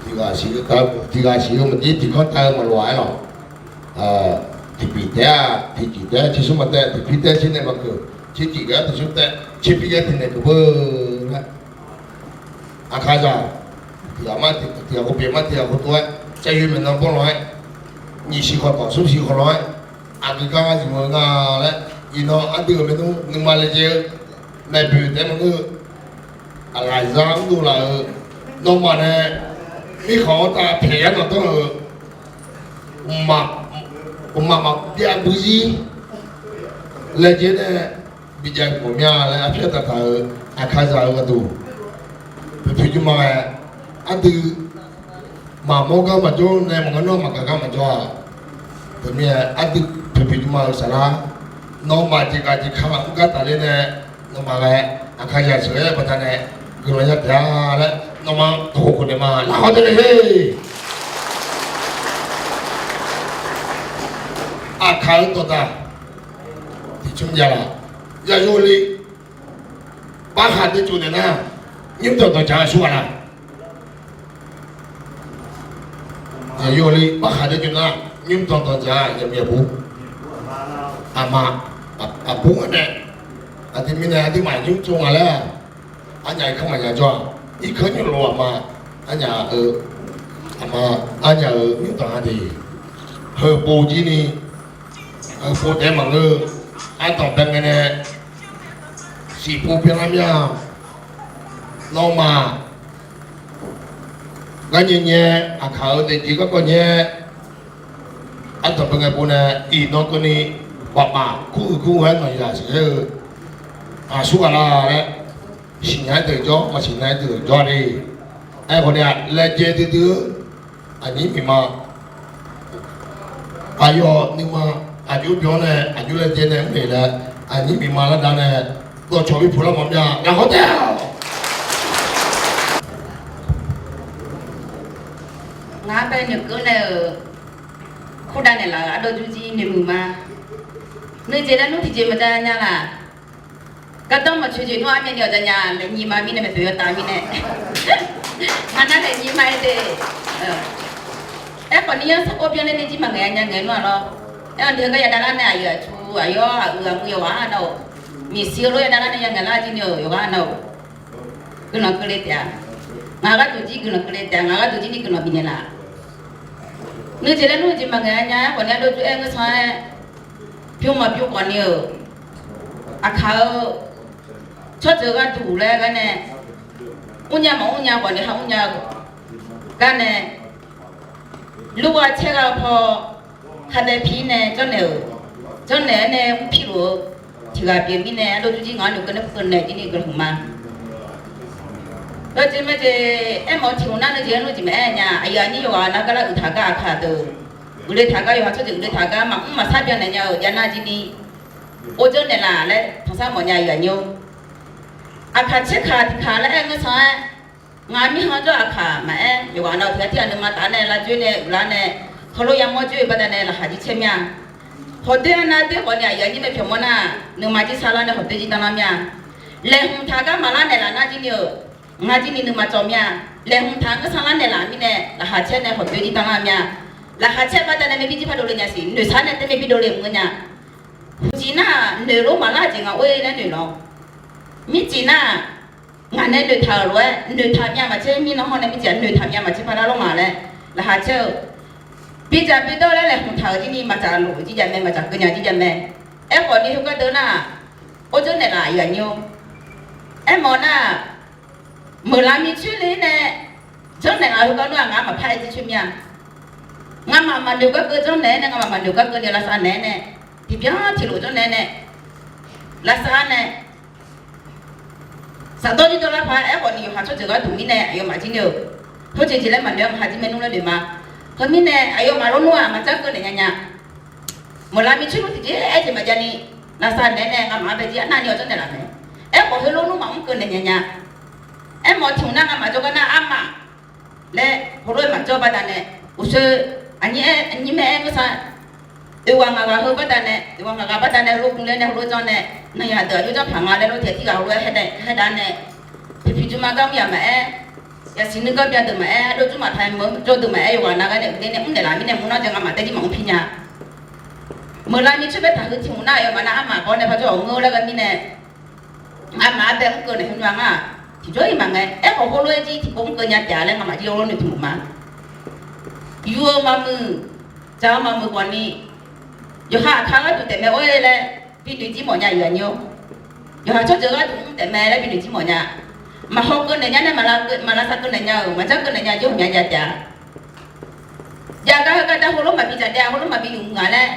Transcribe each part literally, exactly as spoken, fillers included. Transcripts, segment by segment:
Tiq ghaq siq-eu maqdir tiq kanr tav-eu maqloq-a aerlawq. Tiqbif taef-a, tiqcif taef-a, tsersmr maqtaef, tiqpir taef tser nae maqkeuq, tsercif ghae-a tiqsmr taef, tserpir ghae tiqnaeq keuq beu laer. Aqkaqzaq, tiq ghaq ma tiq ghaq, tiq ghaq khof pyeuf ma tiq ghaq khof tov-aer, caev yoeq maeqnan banr lanq-aer, nyiq siq khawf tawq smr siq khawf lanq-aer, aqgeu gar ngar zmq-eu nga laer, iqnan aqdui-euq maernmr nuima laejae-eu maeqboeq taef-aer maqngeur-eu, aqlaqzar mrdov laf-euq, nawmaf nae mirkhanq-anr tav paeq yar nawq danr-euq, mqmaq maqbyav buizir laejae nae bijav mawf mya laer arpyar taqtaq-euq Aqkaqzaq-euq gharduq, poeqpoeq jmrma-aer, aqdui maqmawr gar maqjawr nae maqngeur nawr maqgaq gar maqjawr-aq. Teumirnae aqdui poeqpoeq jmrma-euq saflar, nawmaf jeqgaq jeq ka maqmr gar tafler nae, nawmaf ghae Aqkaqzaq sheuq-aer baqdanae guiqlanq ya taef-a laer nawmaf-anr dawq khof naeq ma. Laqkhaq deuq le he. Aqkaq-eu dawqdaq tiqcmr javlaf, yayo le, barkhaq deuv jov naeq nar, nymr dawq dawq dzaq-eu aqsur ghaq la. Yayo le, barkhaq deuv jov nar, nymr dawq dawq dzaq-a yaqmyaeq bur, aqma, aqbur-anr nae, aqdui mirnae aqduimaf nymr tsov nga laer-aq, arnyaf irkanr maqya jawr-aq, irkanr nymr lof aqma, arnyaf-eu, aqma, arnyaf-euq nymr dawq nga de, heupov jir ni, heupov taef-aer maqngeur-eu, ardanqbae ngae nae siqpov byanlar mir-a. Nawmaf garnyae nyae, Aqkaq-euq daefjeq garkawv nyae, ardanqbae ngae pov nae iqnan keuvni bafmaf kur uiq kur-aer nawq yaq siqler-eu aqsur ghaq la laer, siqnya-aer deuq jawr, maqsiqnya-aer deuq jawr-a de. Aerkhawf ni-aq, laejae duidui-eu aqnyir miqma, aqyawf nuima aqjox byan-awr nae aqjox laejae nae mr naeq laer, aqnyir miqma lardav nae dawqcawq bi puq lar mawf mya. Laqkhaq taef-a. Ngaq-anr bae noeqkeuv nae-euq, kurdav naeqlaf-euq ardov jurjir noeqmuiq ma. Nuijeq laer nmr tiqjeq maqjav nya laq. Gardanr maqcoeq jeq nmr-a myavni awqja nya laeqnyi ma mirnae maeqpyeuf yawtav mirnae, ngaq nar laeqnyi ma-aer de. Aerkhawf ni yar sarkawv byanler nae jir maqngaeq-a nya ngaeq nmr-a lawr. Aer-awq ni heugar yadav lar nae aqyuif aqtsu aqyawf aqyuif aqmuiq yawqghaq-anr nar-awq, miqshi-eu lof yadav lar nae ya ngaeq lar jir ni-euq yawqghaq nar-awq, guiqlanq keuvle taef-a. Ngaq gharduq jir guiqlanq keuvle taef-a, ngaq gharduq jir ni guiqlanq bifnaeq laf. Nuijeq laer nmr jeq maqngaeq-a nya-aer khawf ni ardov jur-aer ngeur-aer, bymr maqbymr khawf ni-euq, Aqkaq-eu tsawrjeuq gharduq laer gar nae, mrnya maqmrnya khawf ni ha mrnya-eu gar nae, lurgha caergha-eu paw kadae pir nae janrnaeq-euq, janrnaeq-aer nae mr pirluf-eu tiq ghaq pyeuf mirnae ardov jur jir ngaq-anr noeqkeuv nae keuv naeq jir ni guiqlanq huiq ma. Yawjeq majeq aermawf-eu tiq hmq nar nuijeq-aer nmr jeq maqaer nya. Aqyuif aqnyir yawqghaq nar gar lar uiqtaq gar Aqkaq deuq, uiqle taq gar yawqha tsawrjeuq uiqle taq gar maqmr maqsar byannaeq nya-euq javnar jir ni, or janrnaeq laf laer tanqsar mawf nya aqyuif aqnyir-or. Aqkaq tserkaq tiqkaq laer aer ngeur sanr-aer, ngaq mirkhanq jawr Aqkaq maqaer, yawqghaq nav-euq tiq ghaq tirghaq nuima taf nae lavjoer nae uiqlar nae, heulof yamawr joer-eu baqdanae laqkhaq jir caer mir-a. Hawqdoer-a nar doer khawf ni aqyuif aqnyir nae pyawq mawr nar, nuima jir sarlar nae hawqdoer jir danlar mir-a. Laeqhmq taq gar maqlar naeqlaf nar jir ni-euq, ngar jir ni nuima cawv mir-a. Laeqhmq taq ngeur sanr lar naeqlaf mirnae laqkhaq caer nae hawqdoer jir danlar mir-a. Laqkhaq caer baqdanae maerbir jir par dovle nya siq, noeqsar nae tae maerbir dovle mr-eu nya. Huqcif nar-aq noeqlor maqlar jeq ngaq or-ir laer noeqlawr. Mircif nar-aq, ngaq nae noeqtaq-euq lof-aer noeqtaq myav maqtser, mirnan hawr nae mircif-aq noeqtaq myav maqtser par lar lawr ngaq laer laqkhaq caer-eu. Bidzaq bidawr laer laeqhmq taq-euq jir ni maqdzaq lof jir jav mae, maqdzaq keuv nya jir jav mae. Aerkhawf ni heugar deuv nar-aq, or janrnaeq laf aqyuif aqnyir-or. Aermawf nar-aq, meuqlav mircoer le nae janrnaeq laf heugar nar-aq, ngar maqpar-aer jircoer mir-a. Ngamaf maqnoeq gar keuv janrnaeq-aer nae, ngamaf maqnoeq gar keuv ni lavsav naeq-aer nae, tiqbyan tiqlof janrnaeq-aer nae, lavsav nae, saqdawr jir dawrlar paq-aer aerkhawf ni yawqha tsawrjeuq gharduq mirnae aqyawfmaf jir ni-euq, tsawrjeuq jeq laer maqnoeq-a, maqha jir maernmr laer noeq ma. Heu mirnae aqyawfmaf lof nmr-aq maqdzar keuv naeq nya nya. Meuqlav mircoer nmr tiqjeq-aer jeq maqjav ni, lavsav naeq-aer nae ngamaf-anr bae jir arnavni-awr janrnaeq laf mae. Aerkhawf heulof nmr maqmr keuv naeq nya nya. Aermawf tiq hmq nar ngamaf jawrgar nar armaf laer heulof-aer maqjawr baqdanae, uqshoe aqnyir aer, aqnyir mae aer ngeur sanr, oeq ghaq ngaq ghaq heu baqdanae, oeq ghaq ngaq ghaq baqdanae heulof gmq ler nae heulof janr nae, nanqyaq deuq aqjox janr paq nga laer lof taeq tirghaq heulof-aer haer dav nae, tiqpiq jmma gar mr yaq maqaer, Yasiq nuiganr byan deuq maqaer, ardov jmr maqtaq-aer meuq-anr jawr deuq maqaer, yawqghaq nav ghae nae uqler nae mrnaeq laf mirnae mrnar jav nga maqdaer jir maqmr pi nya. Meuqlav ni tsoer baer taqhuiq tiq hmq nar, aqyawfmaf nar armaf bawr nae par jawr-awq ngeur laer ghae mirnae, armaf arbae mr keuv naeq heunar nga. Tiqjawr-iq maqngae, aerkhawf heulof-aer jir tiqpov mr keuv nya taef-a laer ngamaf jir heulof noeqtmq ma. Yur-eu maqmuiq, dzaq-eu maqmuiq khawfni, yawqha aqkar gharduq taefmae or-e laer binoeq jir mawfnya aqyuif aqnyir-or. Yawqha tsawrjeuq gharduq mr taefmae laer binoeq jir mawfnya. Maqhaw keuv naeq nya nae, maqlavsav keuv naeq nya-euq, maqjanr keuv naeq nya jir ghawqmya jav taef-a. Jav gar heugar dar heulof maqbi dzaq daev-a, heulof maqbi yuf muiq-a laer,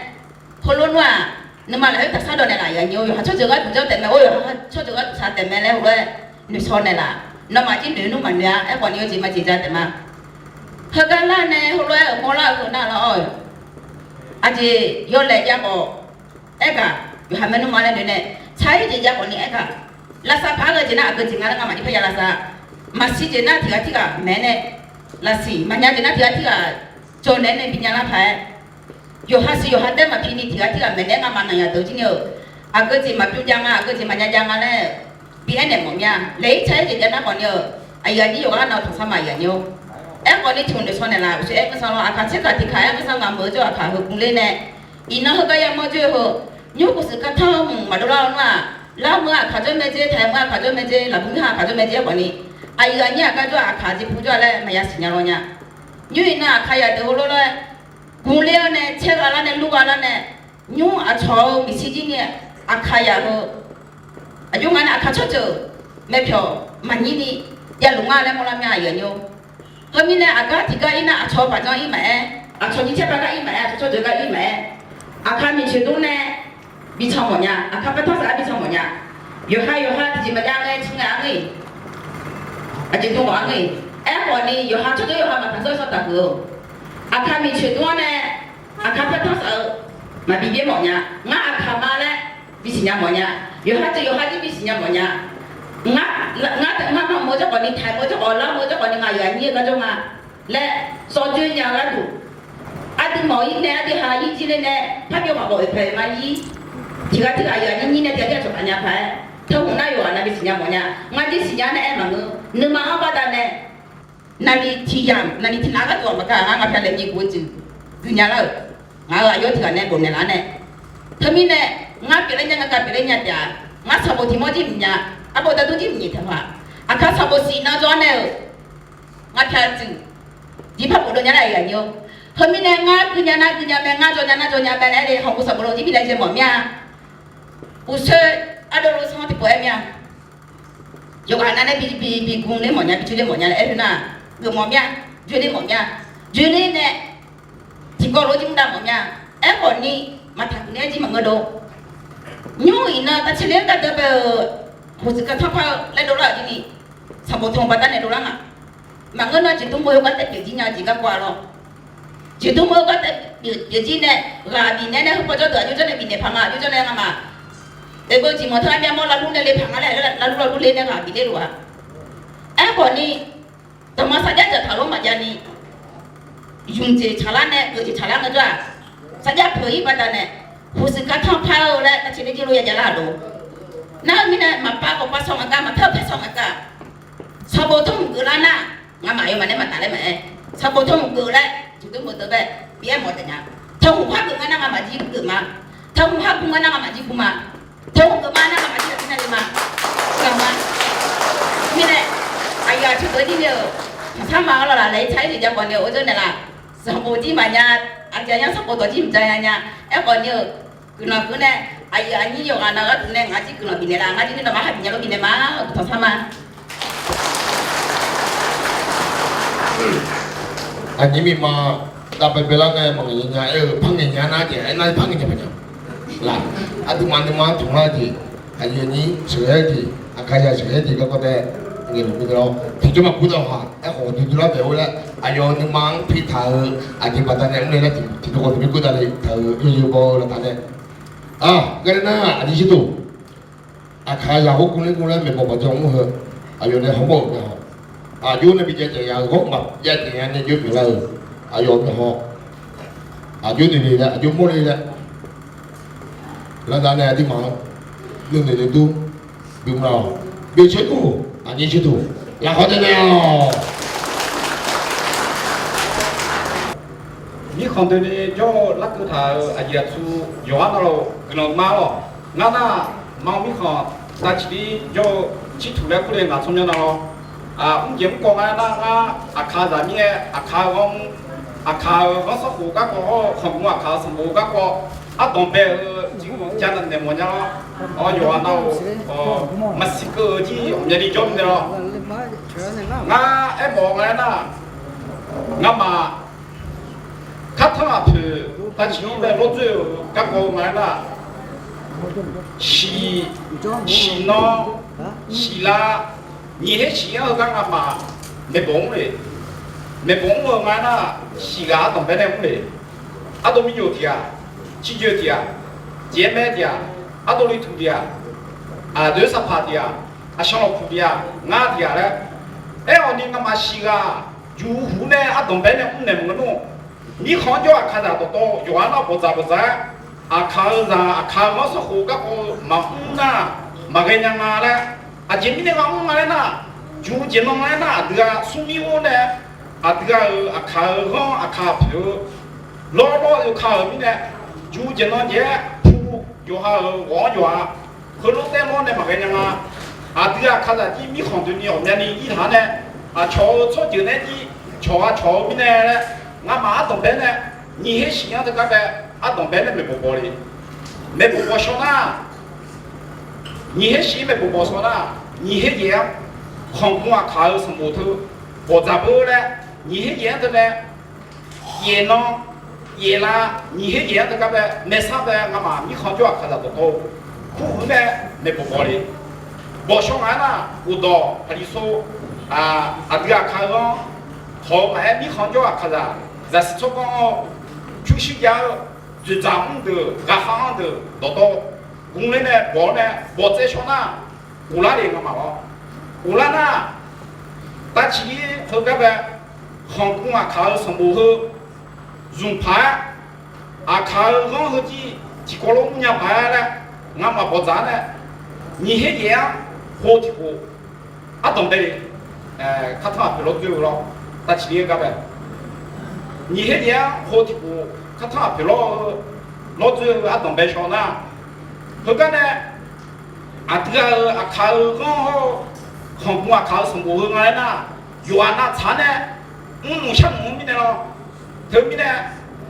heulof nmr-aq, nuima lafkhoer taqshar dawq naeqlaf aqyuif aqnyir-or. Yawqha tsawrjeuq gharduq janr taefmae or, yawqha tsawrjeuq gharduq sar taefmae laer heulof-aer noeqshaw naeqlaf. Nawmaf jir noeq nmr maqnoeq-a. Aerkhawfni yawjeq maqjeq ja taef ma. Heugar lar nae heulof-aer-euq mawrlar-eu heu nar lawr-awr, aqjeq yawlaeq jav khawf aergaq, yawqha maernmr ma laer noeq nae, tsar-ir jeq jav khawfni aergaq, lavsav paq-aer ghae jeq nar aqgeu jeq nga laer ngamaf jir parya lavsav. Maqsiq jeq nar tiq ghaq tirghaq maeq-aer nae lavsiq, maqnya jeq nar tiq ghaq tirghaq jawr naeq-aer nae binya lar paq-aer, yawqha siq yawqha taer maqpini tiq ghaq tirghaq maeqnaeq-aer ngamaf naqyaq deuq jir ni-euq, aqgeu jeq maqbymr jav nga, aqgeu jeq maqnya jav nga laer bi aernaeq mawf mir-a. Laeq-ir tsaq-ir jeq jav nar khawfni-euq, aqyuif aqnyir yawqghaq nav-eu tanqsar ma aqyuif aqnyir-or. Aerkhawfni tiq hmq noeqshaw naeqlaf uqshoe aer ngeur sanr lawr. Aqkaq tserkaq tiqkaq-aer ngeur sanr, ngamaf-eu jawr aqkaq heu gmler nae, iqnan heugar yamawr joer heu, nymr khofshuif kanrtanr-eu hmq maqdov lar-eu nar-aq, lar meuq-eu aqkaq jawr mae dzer, taq-aer meuq-eu aqkaq jawr mae dzer, lafbur mir ha aqkaq jawr mae dzer-aer khawfni, aqyuif aqnyir aqgar jawr aqkaq jeq pu jawr-a laer maqya siqnya law nya. Nymr iqnan aqkaq yaq deuq heulof-aer gmler-awr nae, caer gha lar nae, lur gha lar nae, nymr aqcawq-eu miqshir jir ni aqkaq yaq heu, aqjox nga nae aqkaq tsawrjeuq maeqpyawq maqnyir ni javluf ngar laer mawrlar mir-a aqyuif aqnyir-or. Heumirnae aqgar tiqgar ir nar aqcawq-eu baqjanr ir maqaer, aqcawq nyiq caer par gar ir maqaer, aqcawq tsawrjeuq gar ir maqaer, aqkaq miqcoeq dmr nae bican mawfnya, aqkaq paertanr saf-aer bican mawfnya. Yawqha yawqha tiqjeq maqjav ngae can ngae arngeur-iq, aqjeq dm ghawq arngeur-iq. Aerkhawfni yawqha tsawrjeuq yawqha maqtaq zanr sanr taqhuiq-eu, aqkaq miqcoeq dmr-awr nae aqkaq paertanr saf-eu maqbi byaer mawfnya. Ngar aqkaq ma laer bisiqnya mawfnya. Yawqha teuq yawqha jir bisiqnya mawfnya. Ngar, ngar maqmeuq-eu jawrkhawfni, taq meuq-eu jawrkhawf, lar meuq-eu jawrkhawfni ngaq yawqha nyir-eu gar jawr nga laer sawr joer nya-eu gharduq, aqdui mawf-ir nae aqdui ha ir jir ler nae parbyov maqbawf oeq pae ma ir. Tiq ghaq tirghaq yawqha nyir nyir nae tiq ghaq tirghaq cawqtaf nya paq-aer, teu hmq nar yawqghaq nav bisiqnya mawfnya. Ngar jir siqnya nae aer maqngeur. Nuima-anr baqdanae naqliq tiq yamq naqliq tiq naf gharduq-aq maqgaq, ngar ngaq pyaeq laeq nyiq guv-eu jeq guiqnya lar-euq, ngaq-euq aqyawf tiq ghaq nae bofnaeq laf nae, teumirnae ngar pyeufler nya nga, ga pyeufler nya taef-a. Ngar sanqbof tiq mawr jir mqnya, arbov dardur jir mqnyiq taef-a. Aqkaq sanqbof siq nan jawr nae-euq, ngaq pyaeq jeq, diq par bofdov nya lar-euq aqyuif aqnyir-or. Heumirnae ngar guiqnya nar guiqnya mae, ngar jawrnya nar jawrnya mae laer aer le, hawq gu sanqbof lo jir bi laejae mawf mir-a. Uqshoe ardov lo sanr tiqpov aer mir-a. Yawqghaq nav nae bi, bi, bi gmler mawfnya, bi joerler mawfnya laer aer khoer nar, geufmawf mir-a, joerler mawf mir-a. Joerler nae tiqkawv lof jir mr dav mawf mir-a. Aerkhawfni maqtaq geuf nae-aer jir maqngeur dov. Nymr iqnan tavtser ler-anr gardeuv bae-euq khofshuif kanrtanr par-eu laer dovlar-euq jir ni, sanqbof tanqbof baqdanae dovlar nga. Maqngeur nar jeqdmr meuq-eu gar taef pyeuf jir nya-eu jeq garkawv-a lawr. Jeqdmr meuq-eu gar taef pyeuf jir nae, ghaq bifnaeq nae heupaw jawrdeuq aqjox jawr nae bifnaeq paq nga, aqjox jawr nae ngamaf oeq beu jeq mawq teu armyav mawr lavlur nae le paq nga laer, lavlur lavlur le nae ghaq bif ler lof-a. Aerkhawfni dawqma sarjax dzaqtaq lor maqjav ni, ymq jeq tsaqlar nae geuf jeq tsaqlar ngae jawr-aq, sarjax peuq-ir baqdanae, khofshuif kanrtanr par-eu laer tavtser ler jir lof ya javlar-aq lof. Nar-eu mirnae maqpav khawf pav saw ngaq gar, maqpav paer saw ngaq gar. Sanqbof tawrhmq geuflar nar, ngamaf aqyawfmaf nae maqtaf laer maqaer, sanqbof tawrhmq geuf laer jeqdmr meuq deuq bae bi aer mawf taef nya. Tawrhmq par geuf ngar nar ngamaf jir geuf ma. Tawrhmq par gu ngar nar ngamaf jir gu ma. Tawrhmq geuf ma nar ngamaf jir aqdir nar le ma. Gaq ma. Mirnae aqyuif aqtsu deuq-anr jir le-euq, tanqsar ma-anr lawq laf laeq-ir tsaq-ir jeq jav khawf ni-euq or dzeur naeqlaf. Sanqbof jir maqnya, aqjeq aqnyir sanqbof dawq jir mqjav nya nya. Aerkhawf ni-euq guiqlanq keuv nae, aqyuif aqnyir yawqghaq nav gharduq nae ngaq jir guiqlanq bifnaeq laf, ngar jir ni nawmaf ha bifnya lof bifnaeq ma, tanqsar ma. Aqnyir mirma dav baebae lar nae maqngaeq nya nya aer-eu par ngaeq nya nar jeq aernar par ngaeq nya paq nya. Laf, aqduimaf nuima-anr tmq lar jeq, aqyuif aqnyir sheuqghae-eu jeq, aqkaqzaq sheuqghae-eu jeq garkawv tae ngaeqluf gu dawq lawr. Tiqjawr maqgur dawq-aq, aerkhawf duidui lar bae-eu laer aqyawf nuima-anr pi taq-eu aqjeq baqdanae mr nae nar tiqdawq khawf tiqmir gur davle taq-euq yawzeu baw-eu laftav nae, a, ghae nar aqnyir shirduq aqkaqzaq ghawrgmr ler gmr laer maeqbawq baqjan mr heu, aqyawf nae hawmawr-euq maeqhaw, aqjox nae bi jav taef ya-eu ghawr maqjav taef ya nae jov pyeuflar-euq, aqyawf maeqhaw, aqjox noeqle laer, aqjox mawrle laer, laftav nae aqduimaf-anr nuinoeq noeqdur bimr lar-awq. Byacaer dur, aqnyir shirduq, laqkhaq tae naeq-awq. Khanqdoeni jawr-eu larkeuv taq-euq aqyuif aqtsu yawqghaq navluf guiqlanq ma lawq. Ngar nar, ma-eu mirkhanq tavciqlir jawr-eu Cirtuq laer kur le ngaq tsawrmyanr na lawr. Mrjeq mrkawv nga aernar, ngar Aqkaqzaq mirnae Aqkaq-eu ghanr, Aqkaq-euq ghanr sanrkhof garkawv hawr-eu khanqgmq Aqkaq-euq sanqbof-eu garkawv ardanq bae-eu tiq ghaq ja naeq mawf nya lawr. Awr, yawqghaq navluf maqsiq keuv-eu jir ghawqmyani jawr nae lawr. Ngar aermawf nga aernar, ngamaf Kartanr aqpoeq tavciqlir bae lawr dzoer-euq garkawv-eu nga aernar, shiq, shiq nan, shiq la, nyiq her shiq-anr heugar ngamaf maeqbawq mr le. Maeqbawq mr-eu nga aernar, shiq ghaq ardanq bae nae mr le. Ardov mirjoq tiq ghaq, cirjoe tiq ghaq, jeq-aer mae tiq ghaq, ardov li tuq tiq ghaq, aqdoer saqpaq tiq ghaq, aqshan lawqpuq tiq ghaq, ngar tiq ghaq laer aer-awq ni, ngamaf shiq ghaq juq huq nae ardanq bae nae mr naeq maqngeur nmr. Mirkhanq-anr jawr-eu Aqkaqzaq dawqtawv yawqghaq nar bawqdzaq bawqdzaq-aer, Aqkaq-euq zaq Aqkaq-euq ghanr sanrkhof garkawv maqmr nar maqghae nya nga laer, aqjeq mirnae ngar mr nga laer nar, juq jeq nan nga laer nar, aqdui-aq smrmir or nae, aqdui-aq-euq Aqkaq-euq ghanr Aqkaq aqpoeq-eu lawrlawr oeka-euq mirnae, juq jeq nan jeq-aer pu yawqha-euq ghawq-anr yawqha heulof taev lawr nae maqghae nya nga. Aqdui Aqkaqzaq jir mirkhanq doeni ghawqmyani ir taq-anr nae, aqcawq-euq tsawrjeuq nae jir cawq-a cawq-eu mirnae laer, ngamaf ardanq bae nae, nyiq her shiq-anr teugar bae ardanq bae nae maeqbawq bawq le. Maeqbawq bawq shaw nar, nyiq her shiq maeqbawq bawq shaw nar, nyiq her yaeq-anr khanqgmq Aqkaq-euq sanqbof teu bawqdzaq beu laer, nyiq her yaeq-anr teunae yaeq nan, yaeq la, nyiq her yaeq-anr teugar bae maersar bae ngamaf mirkhanq jawr Aqkaqzaq dawqtawv kurhuiq nae maeqbawq bawq le. Bawq shaw ngaq-aer nar, uqdawq paqliqso, aqdui Aqkaq-eu ghanr hawq-eu ngaq-aer mirkhanq jawr Aqkaqzaq zaqsiq tsawrganr anr-eu pyurshuir jav-eu dzoeqdzaq mr deuq ghaqkhav-anr deuq dawqtawv gmq ler nae bawq-awr nae bawqtsaev shaw nar, ghoflar le ngamaf lawr. Ghoflar nar, tavciqlir heugar bae khanqgmq Aqkaq-euq sanqbof heu zmq paq-aer, Aqkaq-euq ghanr heujir tiqkawv lof mrnya paq-aer laer, ngamaf bawqdzaq-anr nae nyiq her yaeq-anr hov tiqkhof ardanq bae le. Kartanr aqpoeq lawr dzoer-eu lawr, tavciqlir-eu gar bae, nyiq her yaeq-anr hov tiqkhof Kartanr aqpoeq lawr-eu lawr dzoer-eu ardanq bae shaw nar, heugar nae aqdui-aq-euq Aqkaq-euq ghanr hawr-eu khanqgmq Aqkaq-euq sanqbof heu nga laer nar, yawqghaq navtsaq-anr nae mrnmq sharnmq-eu mirnae lawr. Teumirnae,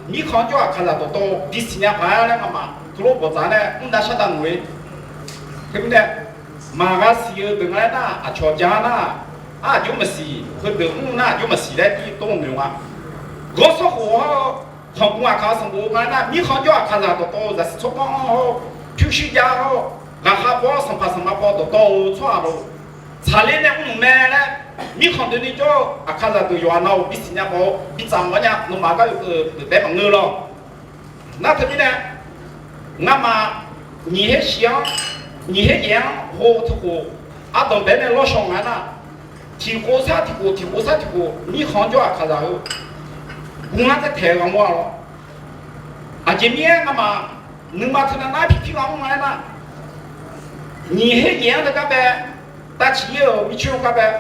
mirkhanq jawr Aqkaqzaq dawqtawv bisiq nya paq-aer laer ngamaf teulof bawqdzaq nae mrdav shardav noeq-ir. Teumirnae, maqgha siq-eu deuq nga laer nar, aqcawq ja nar, aqjox maqsiq, heudeuq mr nar aqjox maqsiq laer jir tov noeq nga. Ghanr sanrkhof hawr-eu khanqgmq Aqkaq-euq sanqbof nga laer nar, mirkhanq jawr Aqkaqzaq dawqtawv zaqsiq tsawrganr hawr-eu pyurshuir jav hawr-eu ghaqkhav paw-awr sanqpaq sanqma paw dawqtawv-eu tsawrhaq lof tsaqler nae mrnmq mae laer, mirkhanq doeni jawr-eu Aqkaqzaq deuq yawqghaq navluf bisiq nya paw-eu bitsaf mawr nya, nawmaf gar yawkeuv deuq taef maqngeur lawr. Nar teumirnae, ngamaf nyiq her shiq-anr, nyiq her yaeq-anr hov tiqkhof ardanq bae nae lawr shaw nga nar, tiqkhof sar tiqkhof, tiqkhof sar tiqkhof, mirkhanq jawr Aqkaqzaq heu guiqlanq taef taeq-eu ghawrmawr-a lawr. Aqjeq mirnae ngamaf nuima teunav nar pirpir ghaq mr nga aernar, nyiq her yaeq-anr teugar bae, tavciq-ir-euq mircoer-eu gar bae,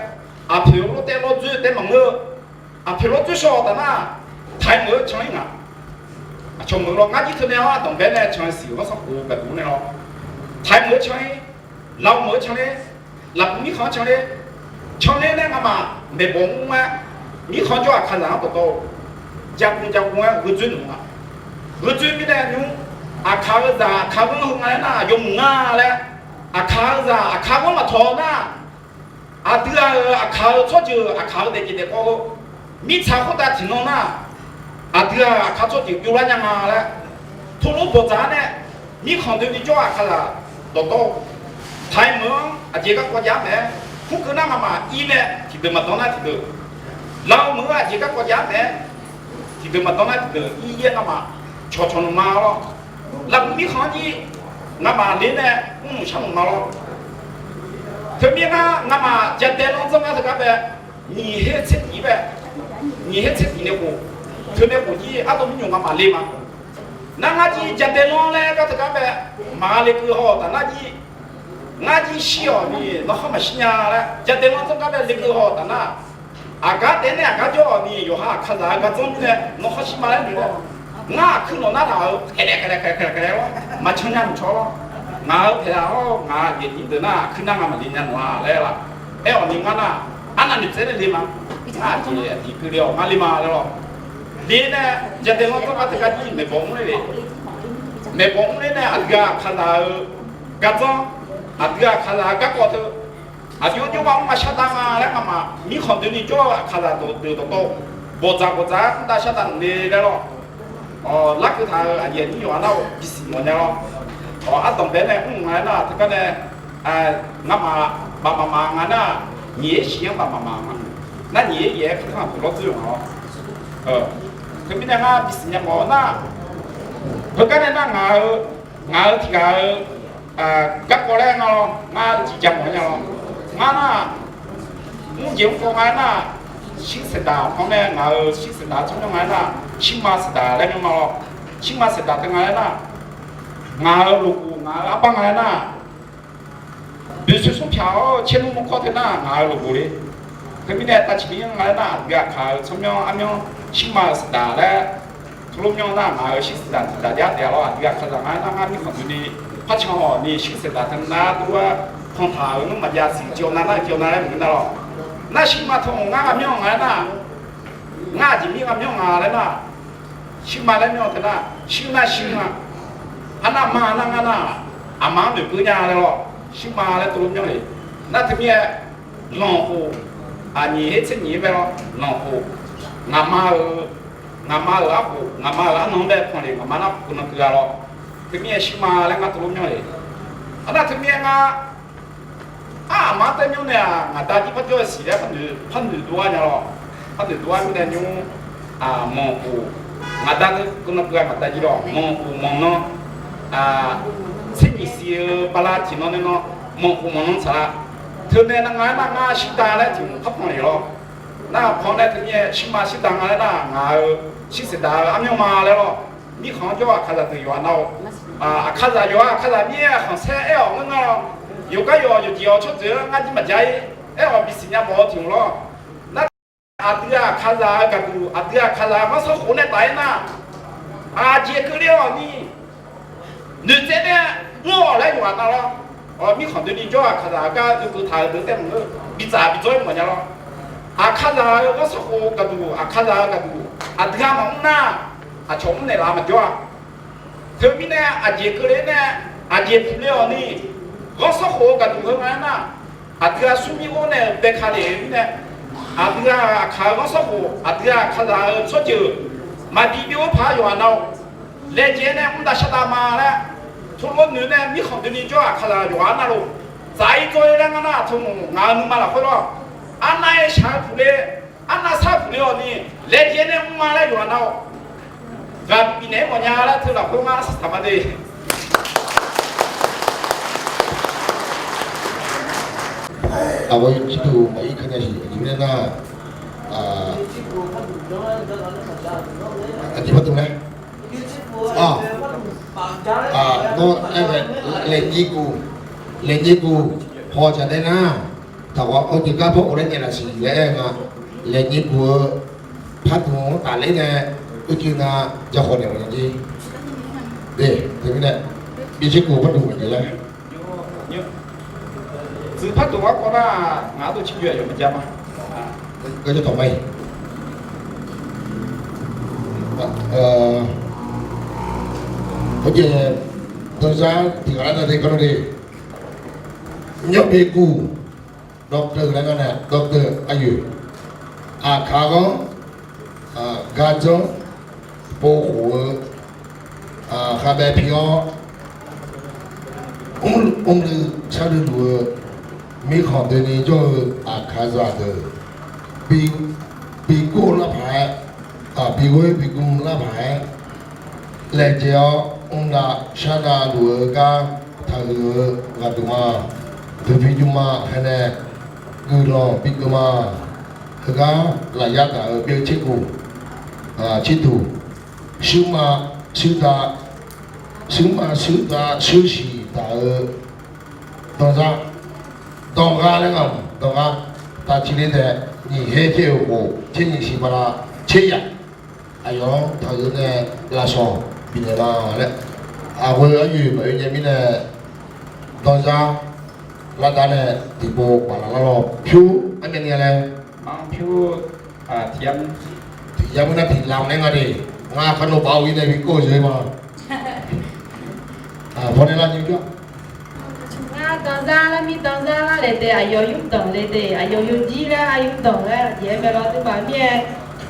aqpoeq lawr taev lawr dzoer taev maqngeur-eu, aqpoeq lawr dzoer shaw-awq taf nar, taiq meuq-eu can-ir ngaq. Aqcawq meuq lawr ngar jir teunav-anr ardanq bae nae can siq-euq ghanr sanrkhof gaqduq nae lawr, taiq meuq-eu can-ir, laf meuq-eu can ler, lafbuq mirkhanq-anr can ler, can ler nae ngamaf maeqbawq mr-aer, mirkhanq jawr Aqkaqzaq-anr dawqtawv-eu, jaqguv jaqguv-aer gheudzoer nmq nga. Gheudzoer mirnae nymr, Aqkaq-eu zaq Aqkaq ghanr heu nga laer nar, yawmuiq nga laer, Aqkaq-eu zaq Aqkaq ghanr maqtawq nar, aqdui-aq-euq Aqkaq-eu tsawrjeuq Aqkaq-eu daefjeq daefkawv heu mirtsaq khoertav tiqnan nar, aqdui-aq-euq Aqkaq tsawrjeuq byovlar nya nga laer, teulof bawqdzaq-anr nae, mirkhanq doeni jawr Aqkaqzaq dawqtawv-eu, taiq meuq-anr aqjeq garkawv jav-aer mae-aer, kurkeuv nar ngamaf ir nae tiqdeuq maqdan nar tiqdeuq, laf-eu meuq-anr aqjeq garkawv jav-aer mae-aer, tiqdeuq maqdan nar tiqdeuq ir-aer ngamaf cawqcawq nmq ma lawr. Lafbuq mirkhanq-anr jir ngamaf ler nae mrnmq sharnmq ma lawr. Teumirnae ngar ngamaf jadae lanr dzanr gar teugar bae, nyiq her tser tiq-ir bae, nyiq her tser tiq nae khof, teunae khof jir ardov mirnymq ngamaf le ma. Nar ngar jir jadae lanr laer gar teugar bae, maqgha lekeuv haw-awq taf nar jir, ngar jir shir-awq ni nawr khanr maqshir nya laer jadae lanr dzanr gar bae lekeuv haw-awq taf nar, aqgar taef nae aqgar jawr-awq ni yawqha Aqkaqzaq-eu gardzanr mirnae nawr khanr shir ma laer noeq lawr. Ngar aqkuir nawq nar taq-euq khaeqlaeq khaeqlaeq khaeqlaeq khaeqlaeq lawr, maqcan nya maqcawq lawr. Ngaq-euq paeqlaq-awr ngaq-euq aqjeq nyiq deuq nar aqkuir nar ngamaf li nya nawq-a laer laf. Aer-awq ni ngar nar, arnav noeqtsaev nae le ma. Ngar aqjeq aqjeq keuvle-awq ngar le ma laer lawr. Le nae jadaelanr dzanr gar teugar jir maeqbawq mr ler le. Maeqbawq mr ler nae aqdui-aq aqkaqzaq-euq gardzanr, aqdui-aq aqkaqzaq-euq garkawv teu, aqjox jawrgar mr ma shardav nga laer ngamaf mirkhanq doeni jawr-eu aqkaqzaq deuq dawqtawv bawqdzaq bawqdzaq-aer mr dav shardav nmq le laer lawr. Larkeuv taq-euq aqyuif aqnyir yawqha nar-aq bisiq mawf nya lawr. Ardanqbae nae mr nga aernar teugar nae, ngamaf baf mafmaf nga nar, nyiq-aer shiq-anr baf mafmaf nga. Nar nyiq-aer yaef-aer kharkhanr aqpoeq lawr dzeur-eu nga lawr. Teumirnae ngar bisiq nya mawf-eu nar, heugar nae nar ngaq-eu, ngaq-eu tiq ghaq-eu garkawv laer nga lawr, ngar tiqjav mawf nya lawr. Ngar nar, mrjeq mrkawv nga aernar, shir saeqdaq pan nae ngaq-euq shir saeqdaq tsawrmyanr nga aernar, shirma saeqdaq laer myanr ma lawr. Shirma saeqdaq teu nga aernar, ngaq-euq loqghof ngaq-euq arbar nga aernar, boeqsoe smr pyaq-awr caernmr mawrkawr teu nar ngaq-euq loqghof le. Teumirnae tavciq mir-anr nga aernar, aqdui aqkaq-euq tsawrmyanr armyanr shirma-euq saeqdaq laer, teulof myanr nar ngaq-euq shir saeqdaq tiqdaq jav taef-a lawr. Aqdui aqkaqzaq nga aernar ngar mirkhanq doeni par can-awq ni shir saeqdaq teu nar dov-aer pantaq-euq nmr maqjav siq, jawr nar nar jawr nar laer maqngeur nar lawr. Nar shirma teu-anr ngar ghaq myanr nga aernar, ngar aqjeq mir ghaq myanr nga laer nar, shirma laer myanr teu nar shir nar shir nga. Arnav ma nar ngar nar, aqma-anr noeqkeuv nya laer lawr. Shirma laer teulof myanr le. Nar teumirnae lanqkhof, aqnyiq her tser nyiq-aer bae lawr lanqkhof, ngaqma-euq, ngaqma-euq arkhof ngaqma-euq arnan-anr bae pan le, ngaqma nar khof nan keuv-a lawr. Teumirnae shirma laer ngar teulof myanr le. Arnav teumirnae ngar, aqma taer myanr nae-aq ngaq da jir par jawr-eu siq laer par noeq dov-ar nya lawr. Par noeq dov-ar mirnae nymr, manqkhof, ngaq da khof nan keuv-a ngaq da jir lawr manqkhof manqnan, tser nyiq siq-eu bala tiqnan nae nan manqkhof manqnan saqlaq. Teunae nar nga aernar ngar shirda laer tiq hmq par pan le lawr. Nar-aq pan nae teumirnae shirma shirda nga laer nar ngaq-euq shir saeqdaq-eu armyanr ma laer lawr. Mirkhanq-anr jawr-eu aqkaqzaq deuq yawqha nar-awr, aqkaqzaq yawqha aqkaqzaq mir-aer aqkhanq saer aer-awq ngeur ngar lawr. Yawqgar yawq yawqjeq-awq tsawrjeuq-anr ngar jir maqja-ir aer-awq bisiq nya mawf-eu tiq hmq lawr. Nar aqdui aqkaqzaq-eu gaqduq aqdui aqkaqzaq-eu ghanrsanrkhof nae taf-aer nar, aqjeq keuvle-awq ni noeqtsaev nae mr-awq laer yawqha nar lawr. Mirkhanq doeni jawr-eu aqkaqzaq gar oekeuv taq-euq deuq taef maqngeur, bitsaf bidzaw-aer mawf nya lawr. Aqkaqzaq-eu ghanrsanrkhof gaqduq aqkaqzaq-eu gaqduq aqdui-a maqmr nar, aqcawq mr naeqlaf maqjawr-a. Teumirnae aqjeq keuvle nae aqjeq puq le-awq ni, ghanrsanrkhof-eu gaqduq heu nga aernar, aqdui-a smrmir ghov nae-euq bae ka lef-eu mirnae, aqdui-a aqkaq-eu ghanrsanrkhof aqdui-a aqkaqzaq-eu tsawrjeuq maqbi byov-aer paq-aer yawqha nar-awr, laejae nae mr dav shar dav ma laer, teulof noeq nae mirkhanq doeni jawr-eu aqkaqzaq yawqha nar lor, tsaf-ir dzawr-ir laer ngar nar teu mq ngaq-euq nuima lafkhoer lawr, arnav-aer shaq-eu puq le, arnav sar puq le-awq ni, laejae nae mr ma laer yawqha nar-awr, ghaq bifnaeq-aer mawfnya laer teu lafkhoer ngar saqsaq ma de. Aqgeu ciqduq maqir keuv nya siq aqjeq mirnae nar, aqjeq par teu laer, nawr aer-a, laeqnyir guv, laeqnyir guv, haw jaq daer nar, taqghaq-awr jeq gar par of laer nyaef laf siq laer aer-eu nga. Laeqnyir guv-eu par tmq-anr tafler nae, uicuiv na, ja khawf naeq mawfnya jer. De, teumirnae, bicir guv par duq maqjeq laer tsuif par duq-aer kawv nar, ngaq-anr dov cir joe-aq yawf maqjav ma. Gar jawr tawq ma-iq, hawjeq, danzar tiq ghaq lar nar de gar nar de, nymr bi guv, dawqteuq laer nga nae dawqteuq aqyoeq, aqkaq ghanr, gardzanr, povkhof-eu, khavbae pi-awr, mrluiv sharluiv luf-eu, mirkhanq doeni jawr-eu aqkaqzaq deuq, bi, bi gor lar paq-aer, bi ghoer bi gm lar paq-aer, laejae-awr mrdav shardav luf-eu gar taqhuiq-eu ghaqduq ma. Duqbi jmma haenae guiqlanq bi keuv ma. Heugar lafyar taq-euq byaer tser guv, tser duq, shuirma, shuirda, shuirma shuirda shuirsiq taq-eu danzar, danqghar laer nga-awq, danqghar, taqciq le taef, nyiq her tser-euq khof tser nyiq siq bala tser yaf. Aqyawf-anr taqhuiq nae lafsawq bifnaeq ma laer, aqghoe aryoeq maqoe nya mirnae, danzar lardav nae tiqpov baflaf lar lawr. Pyur armyavni-a laer, pyur tiq yar mur nar tiq lam laer nga de. Ngar kharnov baf-eu ir nae bi kov-eu jeq ma. Pawnae lar nymr jawr. Ngar danzar lar mir danzar lar le de, aqyawf yurdanq le de, aqyawf yawjir laer aqyawf yurdanq laer jeq-aer mae lawr. Aqduimaf mir-aer,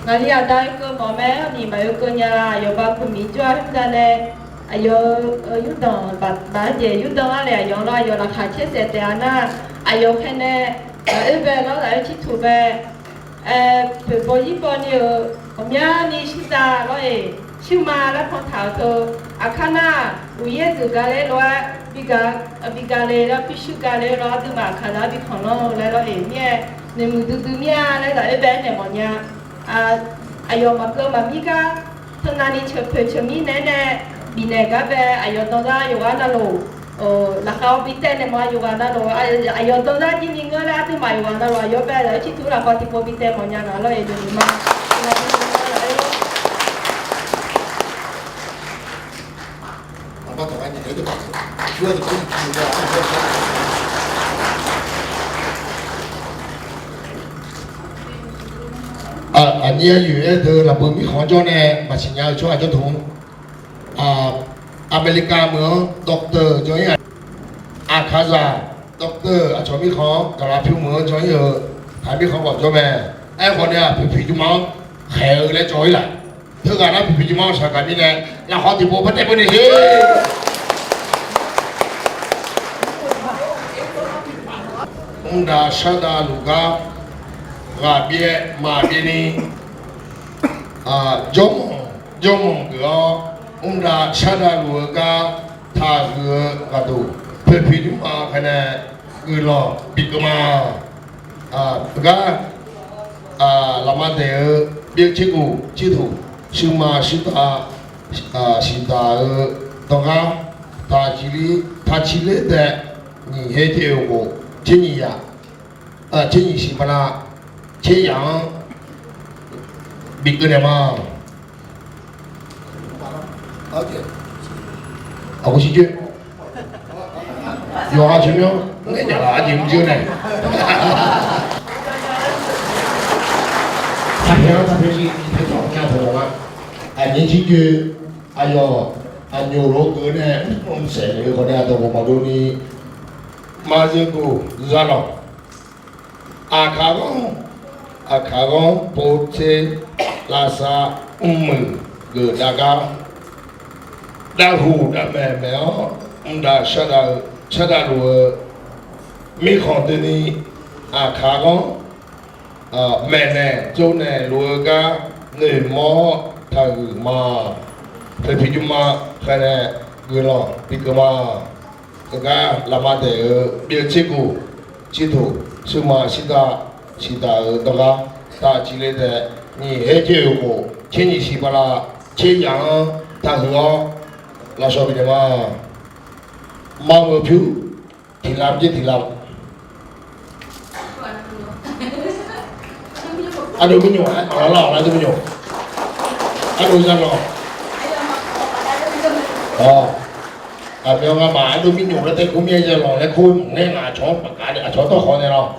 ngaqli aqda-eu keuv mawf mae, armiq maqoe keuv nya la, aqyawf ba kuq miq jawr-a hmr da nae, aqyawf-eu yurdanq baf-eu jeq yurdanq lar le, aqyawf-anr lawr aqyawf laqkhaq caer saef taef-a nar, aqyawf khaer nae lafkhoer bae lawr lafkhoer cirtuq bae, poeqbaw yirbaw ni-euq ghawqmyani shuir da lawr-eq, shuirma laer pantaq-euq teu, aqkar nar, uqyaer deuq gaq le lof-aer, bi gaq le laer pyurshuir gaq le lawr, aqduimaf kaqzaq-anr bi khanq lanr-eu laer lawr-eq, mir-aer noeqmuiq duidui mir-a laer lafkhoer bae-aer naeq mawfnya. Aqyawf maqkeuv maqmir gar, teunavni ceuqpoeq ceuqmir naeq-aer nae bifnaeq gar bae, aqyawf danzar yawqghaq navluf, laqkhaq-awr bi taev naeq ma, yawqghaq navluf, aqyawf danzar jir ni ngeur laer aqduimaf yawqghaq navluf aqyawf bae lafkhoer cirtuq lafkhaq tiqpov bi taev mawfnya ngaq lawr-eq, noeqmuiq ma. Aqnyir aryoeq-aer deuq lafbui mirkhanq-anr jawr nae maqsiq nya-eu tsawrhaq jawr tmq. Aqmeqlikav meuq-anr doctor jan-ir-aq, aqkaqzaq doctor aqcawq mirkhanq-anr gaqlaq pyur meuq-anr jan-ir-euq taq mirkhanq khawf jawr mae. Aerkhawf nae-aq, poeqpiq jmrma-anr khaeq-eu laer cawv-ir laf. Teughaq nar poeqpiq jmrma-anr shaqgaq mirnae, lafkhawf tiqpov par taev beu ni le. Mrdav shardav luf gar ghaq byaev maqbyaev ni, jawrmanq jawrmanq geuf-awr, mrdav shardav luf-eu gar taqhuiq-eu ghaqduq, poeqpiq jmrma khaeq nae guiqlanq bikeuv ma. Gar lafma daeq-eu byaev tserguf cirtuq, shuirma shuirtav siqdaq-eu dangar, taqciq ler taev, nyiq her tser-eu khof, tser nyiq yaq, tser nyiq siq bala, tser yaq-anr bikeuv naeq ma. Aqgeu shirjoer, yawqha tsoeqmyanr ngaeq jaq-aq aqjeq mrjoer nae, aqnyir shirjoer, aqyawf aqnyoq lof-aer geuf nae mrsaef naeq-eu khawf nae aqdawq ghawqmawf dov ni, maqzeuv guf zalawq. Aqkaq ghanr, aqkaq ghanr povtser lavsav mrmuiq geuf dav gar, dav huq dav maeq maeq-awr mrdav shardav luf-eu mirkhanq dui ni, aqkaq ghanr maeqnaeq tsovnaeq luf-eu gar noeqmawr-awr taqhuiq ma. Poeqpiq jmrma khaeq nae guiqlanq bikeuv ma. Heugar lafma daeq-eu byaev tserguf cirtuq, shuirma shuirtav siqdaq-euq dangar, taqciq ler taev, nyiq her tser-eu khof, tser nyiq siq bala, tser yaq-anr taqhuiq-awr lafsawq bifnaeq ma. Maqmeuq pyur tiqlam jir tiqlam. Ardov mirnyoq-aer aqlawq lar-awq ardov mirnyoq, ardov zalawq. Awq, aqmyan ngamaf ardov mirnyoq laer taef kur mir-aer zalawq laer kur maqngaer ngaq aqcawq-anr paqkav nae aqcawq-anr tawrkhawf naeq lawq.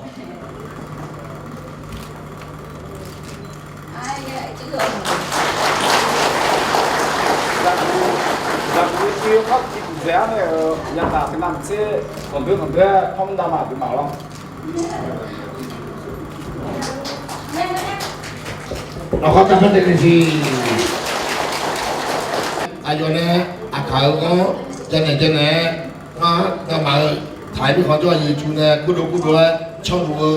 Zaqguq, zaqguq-eu tiq-eu khar tiq kuq dzaeq-ar nae-euq yadaq teunav maqtser, khanqboer khanqboer-aer par mr dav ma aqduimaf lawr. Lafkhawr tavpar daev nae siq. Aqyawf nae aqkaq-eu ghanr janaeq janaeq-aer, ngar ngamaf-euq taq-ir mirkhanq jawr-a yawqjeq nae kurdov kurdov-aer canluf-eu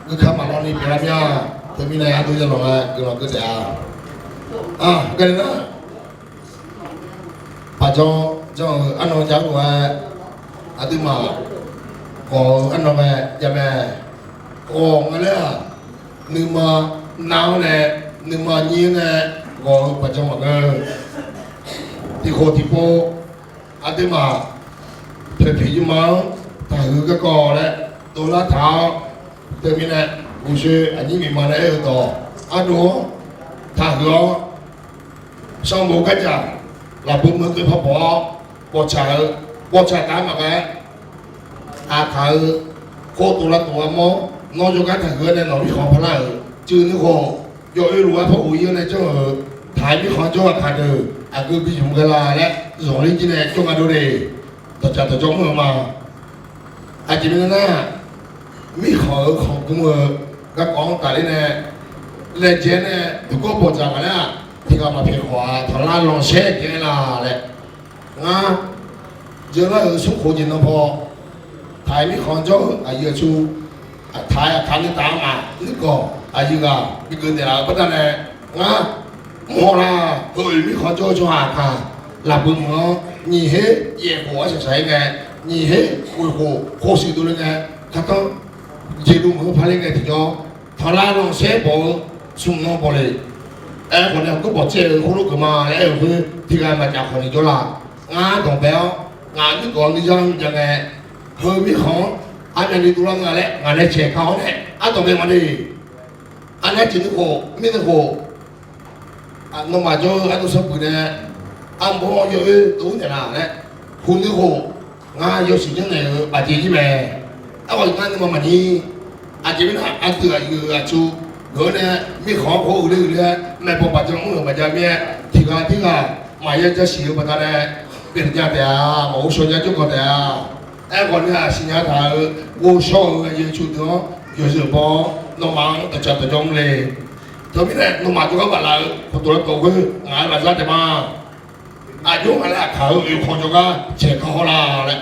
guikaq maqlaw ni pyeuflar mir-a. Teumirnae ardov zalawq-aer guiqlanq keuv taef-a. Aqgeu nar, paqjan jan-euq arnan jav lof-aer, aqduimaf ghawq-eu arnan mae jav mae. Ghawq nga laer-aq, nuima nav-anr nae, nuima nyir-anr nae ghawq-eu paqjan maqngeur. Tiqkhof tiqpov aqduimaf poeqpiq yuma-anr taqhuiq garkawv laer dovlar taq-awr, teumirnae uqshoe aqnyir miqma nae aer-eu dawq ardov-anr taqhuiq-awr, sanqbof gardzaq, lafbui meuq keuv parbawq-awr, bawqtsaq-eu, bawqtsaq taf maqghae-aer, aqkaq-eu, khov tof lavtof-a mawr, nawr jawrgar taqhuiq-awr nae nawq mirkhanq parlar-euq cuiv nuikhof, yawoer lof-aer par ghof-ir-awr nae janr-euq, taq-euq mirkhanq jawr aqkaq deuq aqgeu bi zmq ghae la laer zanqler jir nae jawr nga dov le. Dawqtsaf dawqjawr mr-eu ma. Aqjeq mirnae nar, mirkhanq-euq khanqgmr-eu garkawv-anr tafler nae, laejae nae dawqgawr bawqdzaq ngaq laer-aq, tiqghaq maqpyaeq khawf-aq, tanqlar lanqsaer jaev-aer la laer, ngar, jeular-euq smrkhof jeq nan paw, taq-euq mirkhanq jawr-eu aqyuif aqtsu, taq-aer aqkaq nuitaf armaf nuirganq aqyuif ghaq bigeuf naeqlaf-eu baqdanae, ngar, mrhaw lar, heu-oeq mirkhanq jawr-eu tsawrhaq aqkaq, lafbui meuq-anr nyiq her yaef khof-anr shaqshaq-ir ngae, nyiq her khof khof khof shuif dovle ngae, khartanr jeqluv meuq-anr parler ngae tiqjawr, tanqlar lanqsaer bawq-eu smq nan bawq le. Aerkhawf nae aqgeu bawqtsaev-euq khoerlof geufma laer aer-euq khoer tiqghaq maqdzaq khawf ni jawr la. Ngar danqbae-awr, ngaq nuirganq nuiya mr jav ngae, heu mirkhanq-anr armyavni dovlar nga laer ngaq nae caeq ka-awr nae, ardanqbae maqle. Arnav jeq nuikhof mirnae khof, nawmaf jawr-eu ardov sanrbuiq nae, armawr yawoer dov-ir naeqlaf laer, hu nuikhof, ngar yawshuif janrnaeq-euq bafjeq jir mae. Aerkhawf ngar nuima maqnyir. Aqjeq mirnae aqdui aqyuif aqtsu geuf-awr nae, mirkhanq-anr khoer uiqler uiqler-aer maeqbawq baqjan mr-euq maqjav mir-aer, tiqghaq tirghaq maqya jasiq-eu baqdanae, pyeuf nya taef-a, maqghov shaw nya jawrganq taef-a. Aerkhawf nae-aq siqnya taq-euq ghovshaw-euq aqyuif aqtsu deuq-anr yawzeu baw-awr, nawmaf-anr dawqtsaf dawqjawr mr le. Teumirnae nawmaf jawrgar baflaf-eu khofdawq lavtawf khoer ngaq-aer maqzar taef ma. Aqjox ngaq laer aqkaq-euq oeq khawf jawrgar caeq ka haw la laer,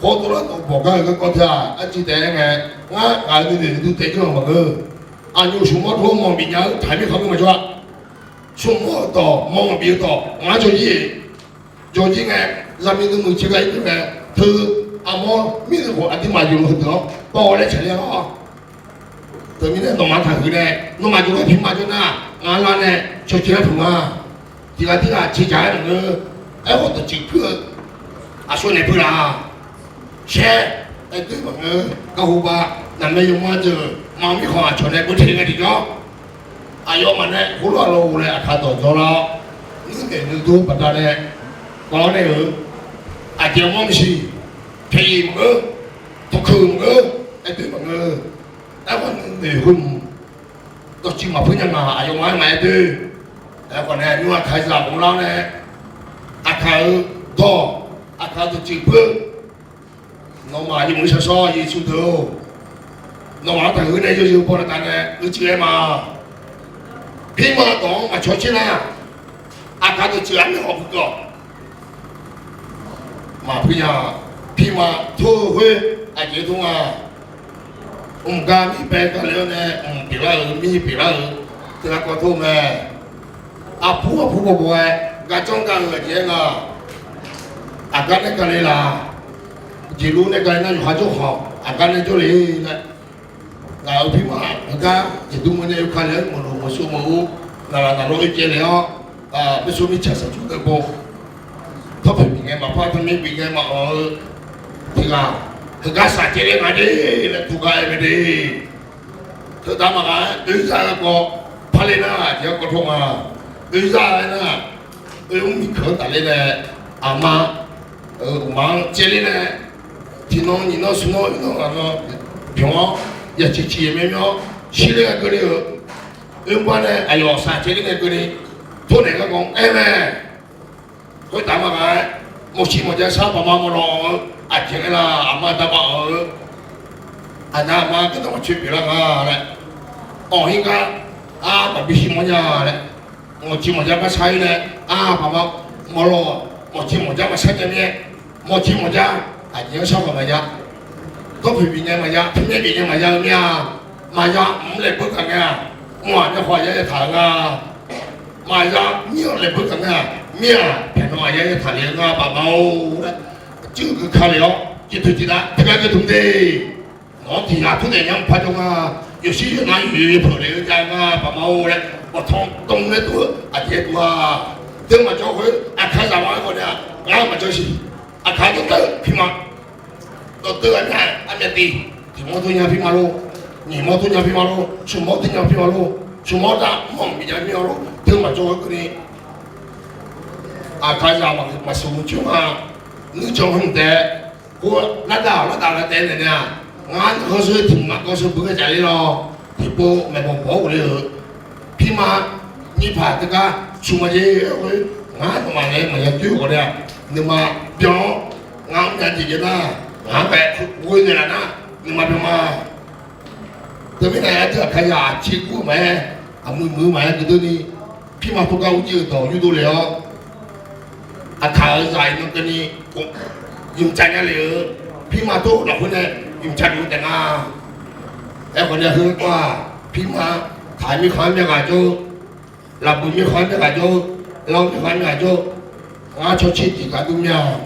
khawf dov lar dov bawq gar-eu garkawv teu-aq arcuiv taef-aer ngae, ngar ngaq-euq nuinoeq nuidur taef jawr-eu maqngeur. Aqnyoq smq mawr dov mawq bif nya-eu taq mirkhanq ngeur maqjawr-a. Smq mawr-euq dawq mawq bif-eu dawq ngar jawr jir-eq. Jawr jir ngae, zaqmiq nuimuiq ciqgar ir deur ngae, teu armawr mirnae khawf aqduimaf yawqnan heudeuq-anr baw laer tsaqler-awr, teumirnae nawmaf taqhuiq nae, nawmaf jawrgar pirma jawr nar, ngar lar nae cawcaer puq ma. Tiqghaq tirghaq ciqjaq-aer maqngeur. Aerkhawf dawqtsuif puir-eu aqsur naeq puir la. Shaer, aer doer maqngeur. Garhu ba, naqmaer yawmawr-anr jeuq, ma mirkhanq aqcawq nae beuteq ngae tiqjawr, aqyawfmaf nae khoerlof-aer lawr-eu laer aqkaq dawq dawr lar-awr, nuirnaeq nuidur baqdanae, gawr nae-euq aqjeq mawr maqsiq, paeq-iq maqngeur, tawqkeuq maqngeur, aer doer maqngeur. Aerkhawf nuinoeq khoermq dawqtsuif maqpuir nya ma, aqyawfmaf-aer maqaer doer. Aerkhawf nae nymr aqkaq zaq maqlar-awr nae, aqkaq-euq dawq, aqkaq dawqtsuif puir-eu Nawmaf yawmuiq shaqshawr Yeqsur deuq-or, nawmaf-anr taqhuiq nae yawzeu baw laf taf nae uicuiv-aer ma. Pirma dawq-anr maqcawq caer nar, aqkaq dawqtsuif-anr nae hawq puq kawq. Maqpuq nya. Pirma tor-eu khoer aqjeq tor nga. Mqgar mirbae gale-awr nae mq pyeuflar-euq mir pyeuflar-euq teugar kawv tor mae. Aqpur aqpur bawqbawq-aer garjanr gar-eu aqjeq-aer nga. Aqgar nae gale laf, jeqlur nae gale nar yawqha jawrhaq aqgar nae jawrle laer. Ngaq-euq pirma heugar jeqdur meuq nae yawkale-aer meuq loq meuq sov meuq-or, naqlaq naqlor-aer caev le-awr, meursov mirtsaq saqjur deuq bo, tawrpoeq bif ngae maqpar tawrmir bif ngae maqanq-eu tiq ghaq, heugar shaqcaev le nga de laer duq gar-aer mae de. Teudav maqgaq-aer oerzar-eu garkawv parler nar aqjeq garkawv tor nga. Oerzar-aer nar, oermr miqkeuq-anr tafler nae, aqma, uqmaq-anr caevler nae, tiqnan nyiqnan smqnan oernan ghaqnan byanq-awr, yaciq ciq yaeq myav myav-awr shirler ngae keuvni-euq, oermr bar nae aqyawf shaqcaev ler ngae keuvni, tornaeq garkawv-anr aer mae. Khoertav maqgaq-aer, mawqsiq mawqja shar paqma mawqlawq-eu aqjeq aer lar, aqma daqbaq-eu, aqda aqma gardanr maqcoer pyeuflar nga laer, awq-ir gar, ar, maqbi shir mawrnya laer, mawqciq mawqja gar shar-ir nae, ar, paqma mawqlawq, mawqciq mawqja maqshar nya mir-aer, mawqciq mawqja aqjeq-anr shar khawf maqya, tawrpoeq bif ngae maqya, tmr bif ngae maqya-eu mir-a, maqya mq-anr laeqbeur gaq ngae-aq, mq-aq myavkhawf aqyar yataq-euq nga. Maqya mir-anr laeqbeur gaq ngae-aq, mir-aq paeqnan aqyar yataq le-eu nga paqma-or laer, cuiv keuv ka le-awr, cif toeq cif dav teugar geur tmr de. Nawq-anr tiq ghaq tmr daef nya mq par jawr nga. Yawshir yawqnan yoeq yoeq peuq le-eu jav nga paqma-or laer, bawqtanq dmr laer tov-eu aqjeq tov-a. Teu maqjawr khoer aqkar zaq ma-aer khawf nae-aq, ngar maqjawr siq. Aqkar dawrtav-eu pirma dawqtawv-aq nar, armyav tiv, tiq mawr dur nya pirma lor, nyiq mawr dur nya pirma lor, smq mawr dur nya pirma lor, smq mawr dav mawr bif nya mir-a lor, teu maqjawr-eu keuvni, Aqkaqzaq maqsiq mqcoer ma, nuijan hmq taef, khoer lardaq lardaq lar taef naeq nae-aq, ngar nuikhanr sheu tiq mqmaq kawv sheu beugar jaqler lawr, tiqpov maeqbawq bawq-awr ghofler-eu, pirma nyiq paq teugar cuq ma jer-aer khoer, ngar nawmaf nae maqya doer ghawqnae-aq, nuima byan-awr ngar mrnya jeq jaev nar, ngaq-anr bae ghoe naeqlaf nar, nuima byan ma. Teumirnae aqdui Aqkaqzaq aqcir gur-eu maqaer, aqmuiq muiq-eu maqaer, geudeur ni pirma tawrgar urjir-eu dawq yurdov lef-awr, Aqkaq-euq zaq iqnan keuvni yamq cav nya lef-eu, pirma tawr-eu lafkhoer nae yamq cav luf-eu taef nga. Aerkhawf nae heu-aq, pirma taq-eu mirkhanq-anr myav ghaq jawr-eu, lafbuiq mirkhanq-anr myav ghaq jawr-eu, lar-eu mirkhanq-anr myav ghaq jawr-eu, ngar cawtser tiq gaq dur myav-awq.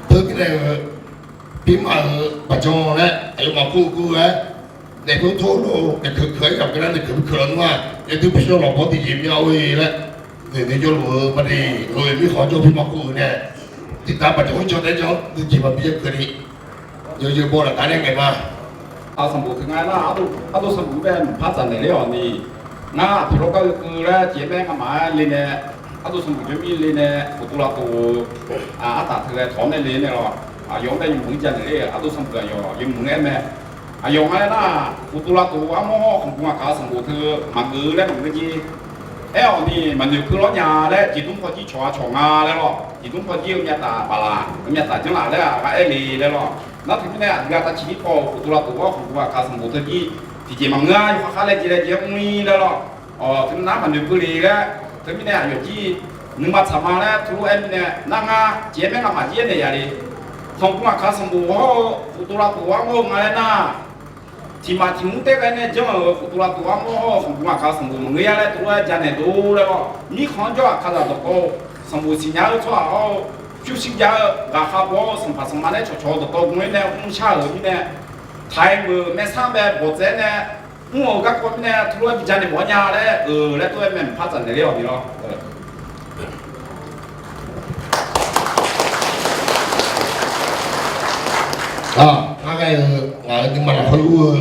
Teumirnae-euq, pirma-euq baqjan laer aqyawfmaf kur-eu kur-aer, naeq tor tor lof-eu naeq keuq keuq-aer yamq keuv nar naeq keuq bi keuq lawnmr-aq, yaerdui pishawr lawqbawr tiqjeq myav-or-e laer, noeq noeq jawrluf-eu maqde, lof-eu mirkhanq jawr pirma kur-eu nae, tiqtav baqjan-anr jan taef-aer jan-anr nuijeq maqbi yaer keuvni, yawzeu baw laftav nae ngaeq ma. Sanqbof teu nga nar, ardov sanqbof bae mqpar tsaf naeq ler-awq ni, ngar aqpoeq lawrgar-eu keuv laer tiq-aer maer ngamaf-aer le nae, ardov sanqbof jawr mir le nae, uqduq lavduq artaf teu ghae tawq-awr nae le nae lawq, aqyawf-anr bae yawmuiq-anr ja naeq ler, ardov sanqbof aqyawf yawmuiq-aer mae. Aqyawf nga aernar, uqduq lavduq armawr hawr-eu khanqgmq aqkaq sanqbof teu maqgeuf-eu laer maqngeur jer. Aer-awq ni maqnoeq keuv lawr nya laer, jeqdmr pawjir cawq-a cawq nga laer lawr, jeqdmr pawjir-eu myavtaf baqlaq-eu myavtaf janrlaf laer-aq ghaq aer le laer lawr. Nar teumirnae aqdui aqta ciq nir paw-euq uqduq lavduq hawr-eu khanqgmq aqkaq sanqbof teu jir tiqjeq maqngeur-a, yawkhav khar laejae laejae-aer mr-ir laer lawr. Awq, teumirnae nar maqnoeq keuv le laer, teumirnae aqyawf jir nuima tsaq ma laer teulof-aer mirnae nar ngar tiq-aer maer ngamaf jir-aer naeq ya le. Khanqgmq aqkaq sanqbof hawr-eu uqduq lavduq armawr-eu nga laer nar, tiq maf tiq mr taef ghae nae janr-euq uqduq lavduq armawr hawr-eu khanqgmq aqkaq sanqbof maqngeur ya laer teulof-aer ja naeq dov laer lawr. Mirkhanq-anr jawr-eu Aqkaqzaq dawqtawv, sanqbof siqnya-eu tsawrhaq hawr-eu, pyurshuir jav-eu ghaqkhav baw-awr sanqpaq sanqma nae cawqcawq-eu dawqtawv gu-aer nae mrshar-euq mirnae, taiq meuq maer sar bae bawqtsaev-aer nae mr-euq garkawv mirnae teulof-aer bi ja naeq mawf-awr nya laer-euq laer tov-aer mae mqpar tsaf naeq ler-awq ni lawr. Ngar ghae-eu ngaq-euq nuima lafkhoer ur-eu,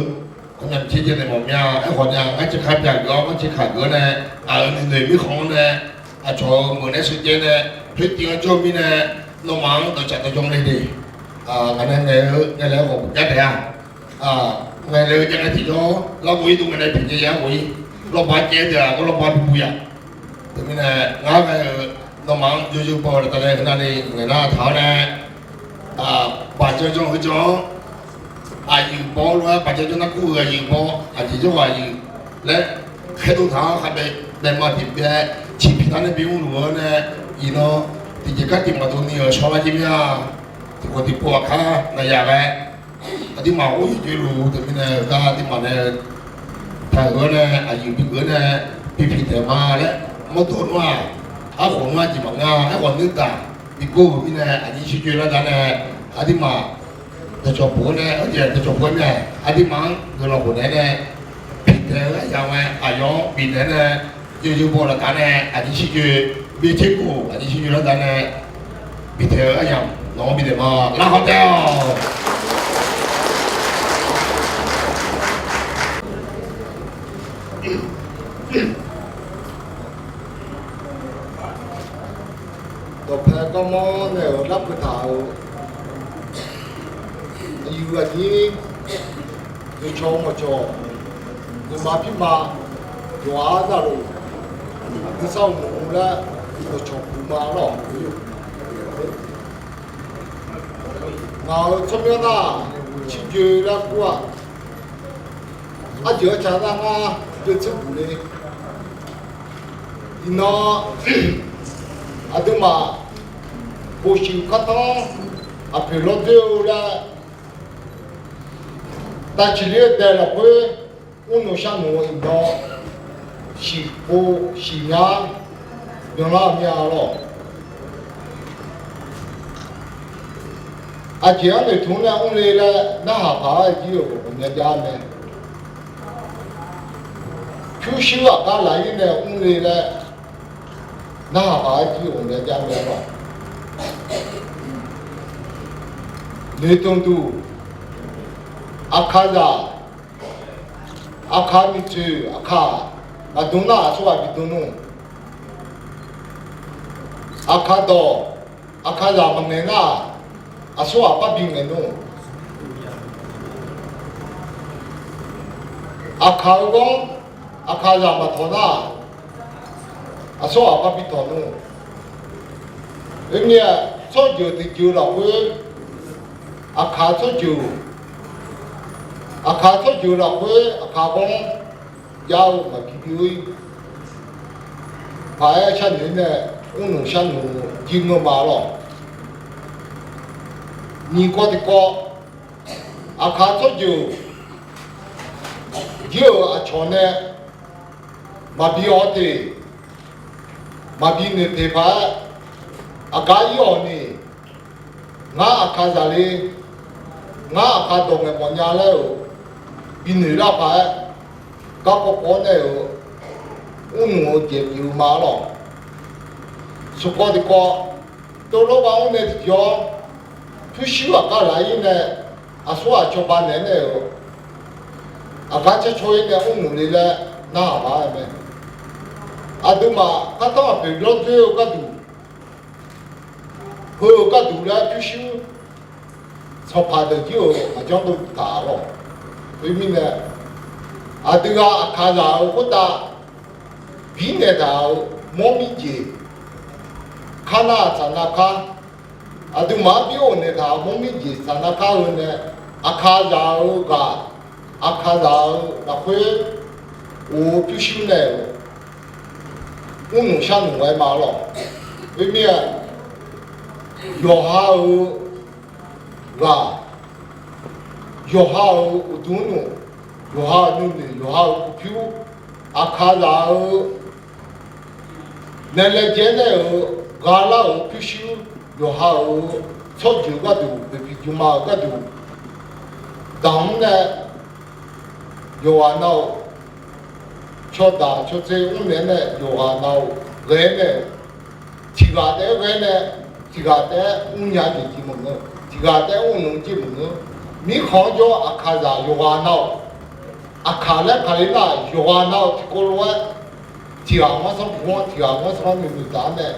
aqmyaq tser jaev naeq mawf mya. Aerkhawf nae ngar tserkar byaq geuf-awr ngar tserkaq geuf-awr nae, ngaq-euq nuinoeq mirkhanq-anr nae, aqcawq-euq meuq nae sheujaev nae, khoertiv-anr jawr mirnae, nawmaf-anr dawqtsaf dawqjan le de. Ngaq nae ngaeq-eu ngaeqlaeq-eu ghawqmya taef-a. Ngaeqlaeq-eu jav ngae tiqjawr larghov-ir dov ngae nae pyaeqjaev ya-aer ghov-ir, lawrbaq jaev deuq-aq ghawr lawrbaq bibuq ya. Teumirnae ngar ghae-eu nawmaf-anr yawzeu baw-eu laftav nae heunav ni ngaeqnar taq-awr nae, baqjan jan heu jan-anr, aqyuif baw-awr lof-aer baqjan jan nar kur-eu aqyuif baw, aqjeq jawr-eu aqyuif laer khaerdov taq-anr khavbae, baema tiqbae ciqpiq nar nae bimr luf-eu nae, iqnan tiqjeq gar tiq maqdov ni-euq shawrlar jir mir-a. Tiqkawv tiqpov aqkar naqyaf ghae, aqduimaf ghof-ir joe luf teumirnae gar aqduimaf nae taq-euq-awr nae aqyuif bigeuf-awr nae bipiq taeq ma laer mawrdo nar-aq, arkhof nar-aq jeq maqngeur-a. Aerkhawf nuirtaf bi gor-euq mirnae aqnyir shirjoe lar gar nae, aqduimaf dawqcawq puq-awr nae, arjeq dawqcawq puq-aer mir-aq, aqduimaf-anr guiqlanq khofnaeq-aer nae, biftaeq-eu aryamq-aer aqyawf-anr bifnaeq-aer nae, yawzeu baw laftav nae aqnyir shirjoe, bi terkhof aqnyir shirjoe lar gar nae, biftaeq-eu aryamq nawq-anr bifnaeq ma. Larkhawf taef-awq. Dawqpae garmanr nae-euq larkeuv taq-euq aqyuif aqnyir, yawqcawq mawqcawq, guiqma pirma, yawqghaq zaqloq, aqdui sarmq laer dawqcawq puq ma lawq. Ngaq-euq tsawrmyanr nar-aq, cirjoe lar kur-aq, arjeuq arca nar ngar joe tser buq le. Iqnan aqduimaf bof shuif kar tanr aqpoeq lawr doer-eu laer, tavciqler-eu dae lafkhoer mrnuq sharnuq-eu iqnan, shiqpov shiqnyar byanlar-eu mir-a lawq. Aqjeq-anr noeqtmq-anr nae mrle laer narhaq paq-aer jir-euq ghawqmya jav mae. Pyurshuir aqgar laf-ir nae mrle laer narhaq paq-aer jir-euq ghawqmya jav mae lawq. Noeqtmq duq, Aqkaqzaq, Aqkaq miqtsoeq, Aqkaq maqdm nar-aq tsawrhaq bidm nmr. Aqkaq dawq, Aqkaqzaq maqngaeq nar-aq, aqsur ghaq parbi ngaeq nmr. Aqkaq-eu ghanr, Aqkaqzaq maqtawq nar-aq, aqsur ghaq parbi tawq nmr. Oermir-aq, tsawrjeuq tiqjeuq lafkhoer, Aqkaq tsawrjeuq, Aqkaq tsawrjeuq lafkhoer Aqkaq ghanr jav-eu maqbi bi-ir. Paq-aer sharnoeq nae, mrnmq sharnmq jir ngeur ma lawq. Nyiq kawv tiqkawv, Aqkaq tsawrjeuq jir-euq aqcawq nae maqbi haw teq, maqbi noeq teq paq-aer, aqgar ir-awq ni, ngar Aqkaqzaq le, ngar Aqkaq dawq ngaeq mawf nya laer-euq binoeq lar paq-aer, garkawv kawv-awr nae-euq mrnmq-eu jeq pyeuf-eu ma lawq. Smq kawv tiqkawv, tov lawr ba mr nae tiqjawr, pyurshuir aqgar laq-ir nae, aqsur ghaq cawba naeq-aer nae-euq aqgar caer caw-ir nae mrnmq le laer narhaq ma-aer mae. Aqduimaf kartanr aqpoeq lawr dzoer-eu gharduq, heu-euq gharduq laer pyurshuir sanqpaq deuq jir-euq maqjanr dov taq-a lawq. Khoermirnae, aqdui ghaq Aqkaqzaq-euq khoertav birnaeq taq-euq mawr mir jeq, kar nar-aq tsaq nav kar, aqduimaf-anr bi ghofnaeq taq-euq mawr mir jeq tsaq nav kar-eu nae, Aqkaqzaq-euq ghaq, Aqkaqzaq-euq lafkhoer of-eu pyurshuir nae-euq mrnmq sharnmq ghae ma lawq. Khoermir-aq, yawqha-euq ghaq, yawqha-euq uqduq mrnmq, yawqha-euq nuinoeq, yawqha-euq uqpyur, Aqkaqzaq-euq nae laejae nae-euq gha lar-euq pyurshuir, yawqha-euq tsawrjeuq gharduq, beqpiq jmma-euq gharduq, damq-anr nae yawqghaq nav-euq cawdaq cawtser mrnaeq-aer nae yawqghaq nav-euq ghae-aer nae-euq, tiqghaq taef-aer ghae-aer nae, tiqghaq taef-aer mrnya jeq jeq maqngeur, tiqghaq taef-aer mrnmq jeq maqngeur. Mirkhanq-anr jawr Aqkaqzaq yawqghaq nav-euq, Aqkaq laer kaqler nar yawqghaq nav-euq tiqkawv lof-aer, tiqghaq-anr sanrgmr-anr, tiqghaq-anr sanrgmr noeqnoeq taf-aer nae,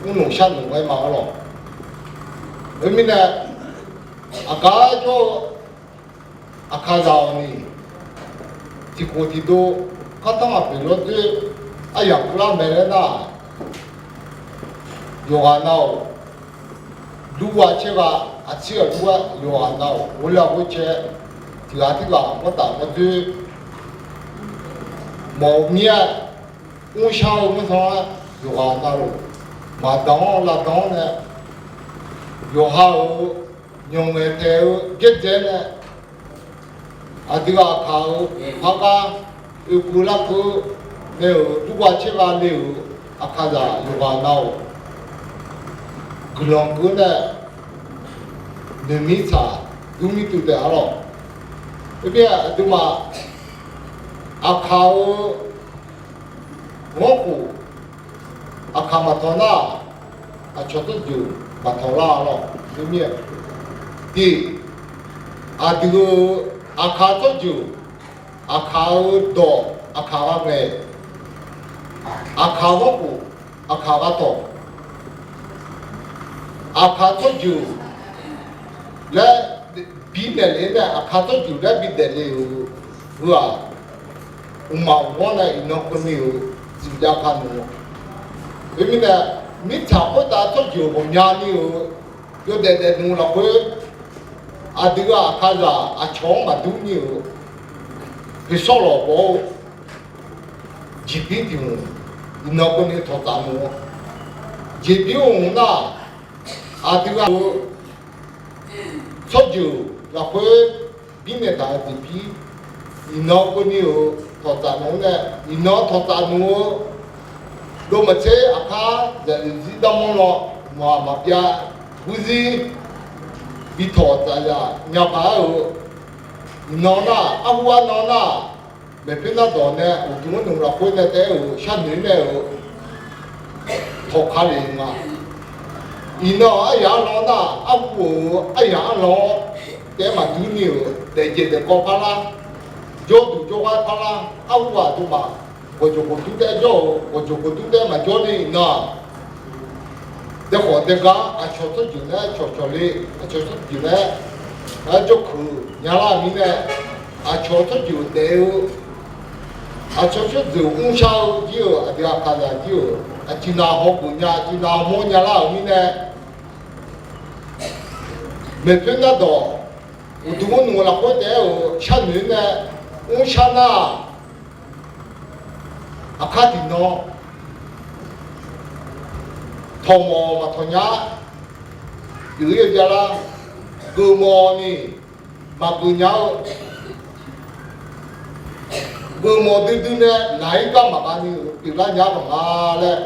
mrnmq sharnmq ghae ma-a lawq. Khoermirnae, aqgar jawr-eu Aqkaqzaq-awq ni, tiqkhof tiqdov kartanr aqpoeq lawr dzoer aryamq keuvlar mae laer nar-aq, yawqghaq nav-euq durgha caergha, aqtsir aqdur-aer yawqghaq nav-euq ghovlar ghovcae, tiqghaq tirghaq mawrtaf mawrdoer mawf-eu mir-aer, mrshar-eu mirkhanq-aer yawqghaq navluf maqdan-anr lavdan-anr nae, yawqha-euq nyanq ngaeq taeq-eu byaerdzae nae, aqdui aqkaq-euq uqpar gar oekeuv larkeuv nae-euq durgha caergha le-euq Aqkaqzaq yawqghaq nav-euq guiqlanq keuv nae noeqmir tsaq durmir tuv taef-a lawq. Khoermir aqduimaf aqkaq-euq ghanrkhof, aqkaq maqtawq nar, aqcawq tsawrjeuq maqtawq lar-a lawq. Khoermir-a, tiq, aqdui-euq aqkaq tsawrjeuq, aqkaq-euq dawq, aqkaq gha ngaeq, aqkaq ghanrkhof, aqkaq gha tawq, aqkaq tsawrjeuq laer bi daefle nae, aqkaq tsawrjeuq laer bi daefle-euq heu-aq, uqmaq uqghanr nae iqnan keuvni-euq zifjav ka noeq-a. Khoermirnae, mirtsaq khoertav tsawrjeuq ghawqmyani-euq yawdaef daefnmq lafkhoer, aqdui aqkaqzaq aqcawq-anr maqdur ni-euq poeqsawr lawq baw-eu jeqbir tiq hmq iqnan keuvni tawqtsaf nmr-a. Jeqbir-eu hmq nar, aqdui ghaq-euq tsawrjeuq lafkhoer birnaeq taq-euq jeqbir iqnan keuvni-euq tawqtsaf nmr-anr nae, iqnan tawqtsaf nmr-eu dovmaqtser aqkar zaqlif zir darmanr law maqmaq maqbyav gurzir bi tawqtsaf zaq nya paq-aer-euq, iqnan nar, arhu arnan nar, maeqpoer nar dawq nae uqduq-anr nmr lafkhoer nae taef-aer-euq sharnoeq nae-euq tawqka lef nga. Iqnan aryaq arlan nar, arhu-euq aryaq arlan-awr taef-aer maqdur ni-euq daefjeq daefkawv parlar, jawrduq jawrgar parlar, arhu aqduimaf ghawqjawq ghawqdur taef-aer jawr-euq, ghawqjawq ghawqdur taef-aer maqjawr ni iqnan-aq, Daekhawf daegar aqcawq tsawrjeuq nae cawqcawq le, aqcawq tsawrjeuq nae jawrkeuq nya lar-euq mirnae, aqcawq tsawrjeuq daef-eu, aqcawq tsawrjeuq mrshar-eu jir-euq aqdui Aqkaqzaq jir-euq aqcuiv nav hawgeuf nya, aqcuiv nav mawr nya lar-euq mirnae, maeqpoer nardawq uqduq mrnmq lafkhoer taef-aer-euq sharnoeq nae mrshar nar-aq, aqkar tiqnan tawqmawf maqtawq nya-ar, pyeuf-ir-eu javlar, geufmawf ni maqgeuf nya-eu, geufmawf duidui nae laq-ir gar maqghav ni-euq pyeuflar nya-ar maqnga laer,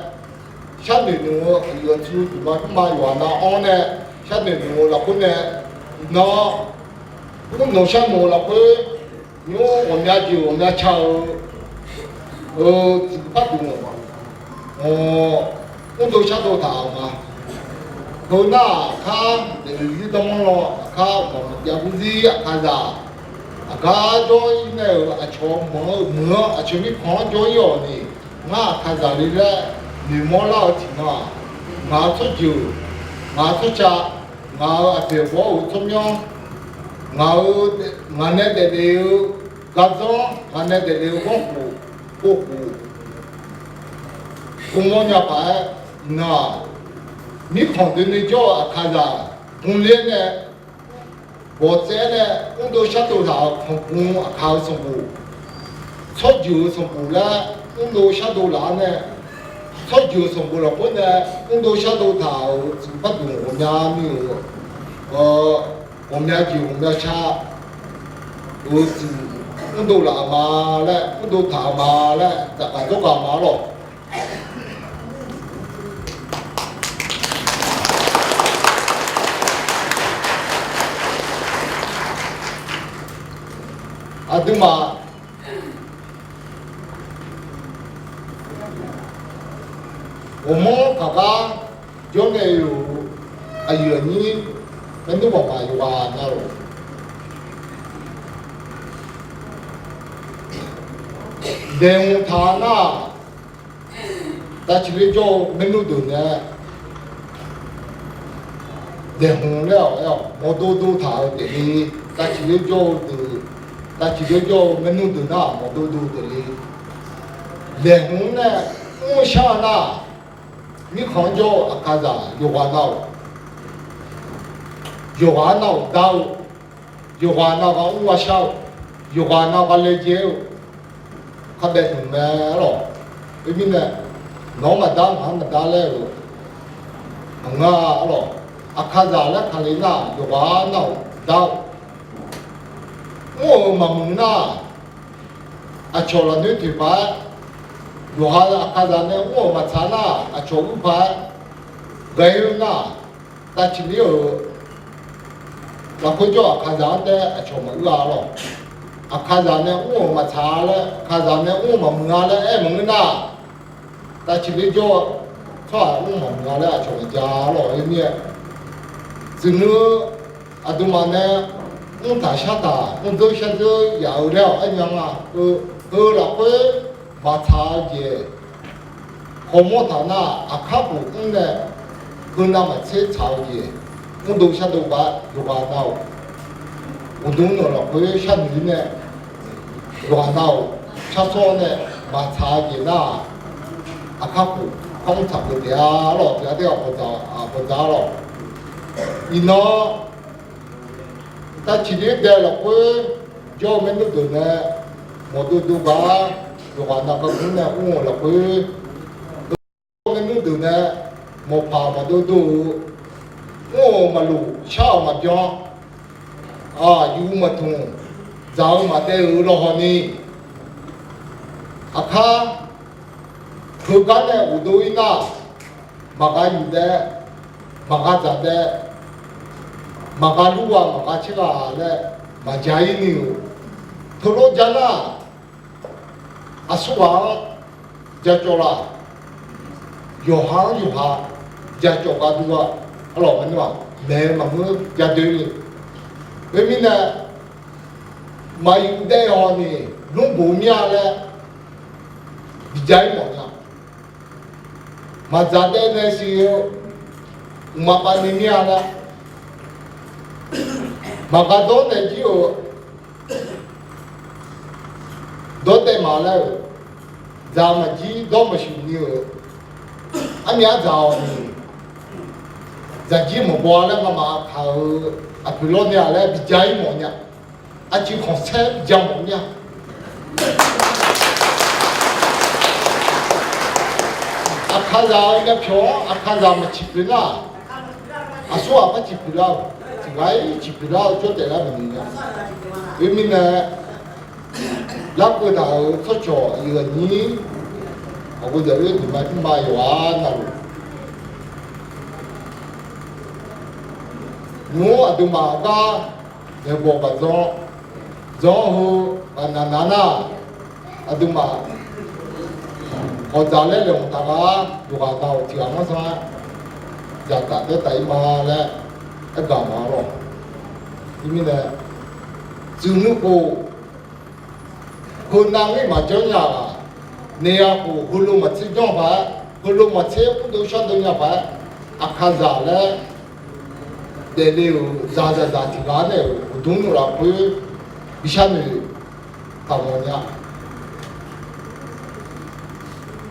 sharnoeq nmq-eu aqyuif aqtsu duqma mrma yawqghaq nav-anr nae sharnoeq nmq-eu lafkhoer nae, iqnan mrnmq sharnoeq-eu lafkhoer nymr ghawqmya jeq ghawqmya ca-eu, eu, tsuif par duq-awq ma. Mrdov shardov taq-euq ma. Heu nar-aq, aqkar daefluf yurdanr-anr law, aqkar maqmq jav burzir Aqkaqzaq, aqgar jawr-ir nae-euq aqcawq meuq-anr, meuq-anr aqcawq mirkhanq-anr jawr-ir-awq ni, ngar Aqkaqzaq le laer noeqmawr lar-eu tiqnan-aq, ngaq-euq tsawrjeuq, ngaq-euq tsawrca, ngaq-euq aqpoeq bawr-euq tsawrmyanr, ngaq-euq, ngaq nae daefle-eu gardzanr, ngaq nae daefle-eu ghanrkhof, povkhof, uvmawr nya paq-aer, iqnan-aq, mirkhanq doeni jawr-eu Aqkaqzaq, ghmler nae, bawqtsaev-aer nae mrdov shardov taq-euq khanqgmr Aqkaq-euq sanqbof, tsawrjeuq-euq sanqbof laer mrdov shardov laf-awr nae, tsawrjeuq-euq sanqbof lafkhoer nae mrdov shardov taq-euq tsuif par duq ghawqmya ni-euq, ghawqmya jeq ghawqmya ca-euq tsuif mrdov laf-euq ma laer, mrdov taq-euq ma laer zafgaq dawrgaq ma-ar lawq. Aqduimaf ghawqmanr kaqgar jawrnae-euq aqyuif aqnyir, maernmr baqmaf yawqghaq navluf, daeqhmq taq nar-aq, tavciq ler jawr-eu maernmr deuq nae daeqhmq laer-awq aer-awq, mawqdov dov taq-euq taef le. Tavciq ler jawr-eu deuq, tavciq ler jawr-eu maernmr deuq nar-aq, mawqdov dov taef le. Daeqhmq nae mr-eu shar-eu nar-aq, mirkhanq-anr jawr-eu Aqkaqzaq yawqghaq nav-awq, yawqghaq-anr nav-awq dar-eu, yawqghaq nav-awq gar mr-a shar-eu, yawqghaq nav-awq gar laejae-eu, kharbae tmq mae-ar lawq. Khoermirnae, nawq-anr maqdar ngaq-anr maqdar laer-euq maqngeur-a-ar lawq. Aqkaqzaq laer taqle nar-aq, yawqghaq nav-awq dar-eu, mr-euq maqmuiq nar-aq, aqcawq lafnoer toeq paq-aer, yawqha Aqkaqzaq nae mr-euq maqtsaq nar-aq, aqcawq uir paq-aer ghae-eu nar-aq, tavciq ler-euq lafkhoer jawr-eu Aqkaqzaq-anr tae aqcawq maquir-a lawq. Aqkaqzaq nae mr-euq maqtsaq-a laer, Aqkaqzaq nae mr-euq maqmuiq-a laer aer maqngeur nar-aq, tavciq ler jawr-eu tsawrhaq mr-euq maqmuiq-a laer aqcawq maqjav-a lawq. Khoermirnae, tsuif nui-eu aqduimaf nae mr taq shar taq, mr dzeur shar dzeur yaf-eu laer-awq aer nya nga. Eu, heu lafkhoer maqtsaq-eu jeq hawmawr taq nar-aq, aqkar khof mr nae heu navmaqtser tsaq-eu jeq, mrdov shardov gar yawqghaq nav-awq, uqduq mr-euq lafkhoer sharnoeq nae yawqghaq nav-awq, shar sawr nae maqtsaq-eu jeq nar-aq, aqkar khof kar mr tsaq keuv taef-a lawq. Tiqghaq taef-aer aqpawqdzaq, aqpawqdzaq-ar lawq. Iqnan tavciq ler dae lafkhoer jawr-eu maernmr deuq nae mawqdov dov gar yawqghaq nav gargmr nae mr-euq lafkhoer, maernmr deuq nae mawqpaq maqdov dov-eu, mr-euq maqlof shar-euq maqbyan, aqyuif maqtmq, dzaq-eu maqdaev-euq lawhawq ni, aqkar heugar nae uqdov-ir nar, maqghav yuf daev, maqghav dzaq daev, maqghav lur ghaq maqghav tser ghaq laer maqja-ir ni-euq, teulof ja nar, aqsurghaq-anr jacawv laf, yawqha-anr yawqha jacawv gar dur-a, arlawq, maeq-eu maqngeur jadoe le. Khoermirnae, maqyuf daev-awq ni, lmrboq mir-a laer bijav-ir mawf nya. Maqdzaq daev nae siq-eu Mqmaq pav ni mir-a laer, maqgar dawr naeq jir-euq dawrdaef ma laer-euq, dzaq maqjir dawr maqshuif ni-euq, armyav dzaq-awq ni, dzaqjir maqbaw laer ngamaf aqkaq-euq aqpoeq lawr nya laer bija-ir mawf nya. Aqcuiv khanqsaer bija mawf nya. Aqkaqzaq-eu yapyawq-anr aqkaqzaq maqciq poeq nar, aqsurghaq par ciq poeq lar-awq. Tiq ghaq-ir ciq poeq lar-eu jawr taef lar maqnoeq nya. Khoermirnae, larkeuv taq-euq tsawrcawq iq ghaq nyir, aqgeu deuq-ir deuqma jmrma yawqghaq navluf, nymq-mr aqduimaf gar naeqbawq baqdzan dzan-anr heu ghaqnaq naq nar, aqduimaf hawqdzaq laer laeqhmq taq gar yawqghaq nav-awq tiq ghaq manr sanr-aer, dzaqtaf daertaf-ir ma laer aergaq ma-a lawq. Teumirnae, tsuif nuikhof heunav ngir maqjanr nya-aq, naeq-a khof heulof maqtser janr paq-aer, heulof maqtser mrdov shardov nya paq-aer, aqkaqzaq laer daefle-euq zaqzaqzaq tiq ghaq nae-euq uqdmr nuiv lafkhoer bishar noeq taq mawf nya.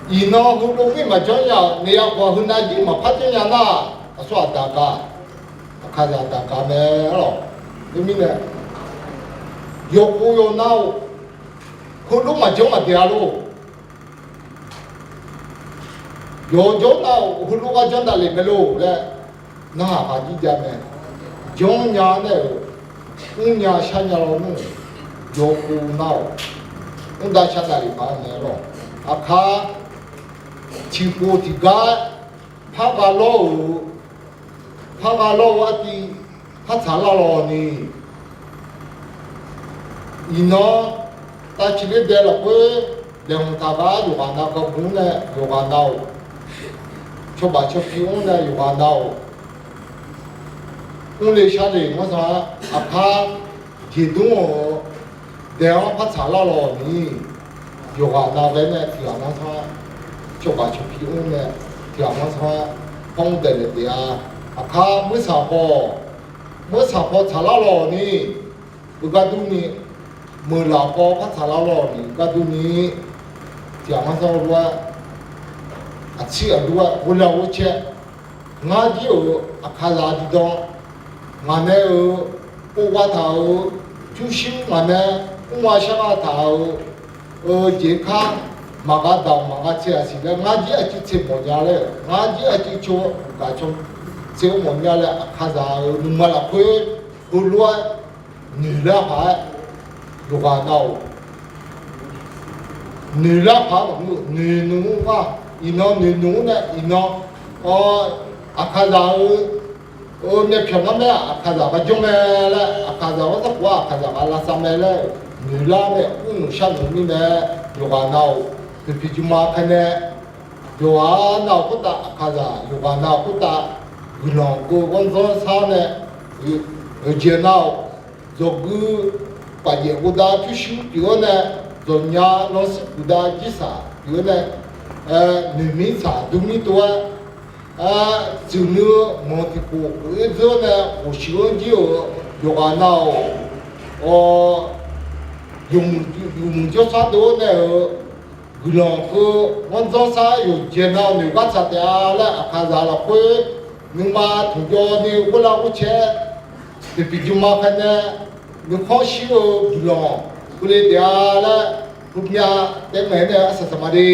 Iqnan heulof ngir maqjanr nya-aq, naeq-a khof heunav jir maqpar janr nya nar, aqsurghaq daqgaq, aqkaqzaq daqgaq mae-a lawq. Khoermirnae, yawqkhof yawqnav-awq, heulof maqjanr maqdaef-a lor. Yawqjawr nav-awq, heulof gar janr davlef mae lor laer narhaq ghaq jir jav mae. Janrnya nae-euq, mrnya sharnya lawnmr, yawqkhof nav-awq, mrdav shar davlef paq-aer naeq-a lawq. Aqkar tiqpov tiqgar par gha lawr-euq, par gha lawr-eu artiv par tsaq lar lawq ni, iqnan tavciq ler dae lafkhoer laeqhmq taq gar yawqghaq nav gabmr nae yawqghaq nav-awq, cawba cawpi mr nae yawqghaq nav-awq, mrle sharle manr sanr-aer aqkar jeqdmr-euq dae-anr par tsaq lar lawq ni, yawqghaq nav ghae nae tiq ghaq manr sanr-aer, cawba cawpi mr nae tiq ghaq manr sanr-aer, par mr daef naeq taef-a. Aqkar meursaq paw, meursaq paw tsaq lar lawq ni, heugar durni, meuqlaf paw par tsaq lar lawq ni, heugar durni, tiq ghaq manr sanr-eu lof-aer, aqcir aqlur-aer ghovlar ghovcaer, ngar jir-euq aqkaqzaq diqdan, ngaq nae-euq pov gha taq-euq pyurshuir, ngaq nae mr gha shar gha taq-euq jeq kar, maqgha daq maqgha tser-aq siq laer, ngar jir aqcuiv tser mawf nya laer, ngar jir aqcuiv cawgaq caw tser mawf nya laer, aqkaqzaq-euq nuima lafkhoer heulof-aer noeqlar paq-aer, yawqghaq nav-awq, noeqlar paq-aer maqngeur-eu noeqnmr-anr, iqnan noeqnmr-anr nae iqnan, aqkaqzaq-eu myavpyawq ngar mae, aqkaqzaq gar janr mae laer, aqkaqzaq-anr sarkhof-aer aqkaqzaq gar lavsav mae laer noeqlar nae mrnmq sharnmq mirnae, yawqghaq nav-awq, poeqpiq jmrma kae nae, yawqghaq nav-awq khoertav aqkaqzaq, yawqghaq nav-awq khoertav guiqlanq keuv ghanrdzanr sar nae, yawqjeq nav-awq, dzawqgui paqyaef ghov dav pyurshuir pyeuf-awr nae, dzawqnya lanrsuir puq dav jirsaq pyeuf-awr nae, noeqmir tsaq durmir tov-aer, tsuif nuiv-eu manq tiqkhof khof-ir dzeur-awr nae, khof shuif-anr jir-euq yawqghaq nav-awq, yawqmuiq jawrshar dov-awr nae-euq guiqlanq keuv ghanrdzanr sar yawqjeq nav noeq gar tsaq taef-a laer, aqkaqzaq lafkhoer nuima tmqjawv ni ghovlar ghovcaer, poeqpiq jmrma kae nae nuikhanr shir-eu guiqlanq keuvle taef-a laer, heumyav taef-aer nae arsaq saq ma de.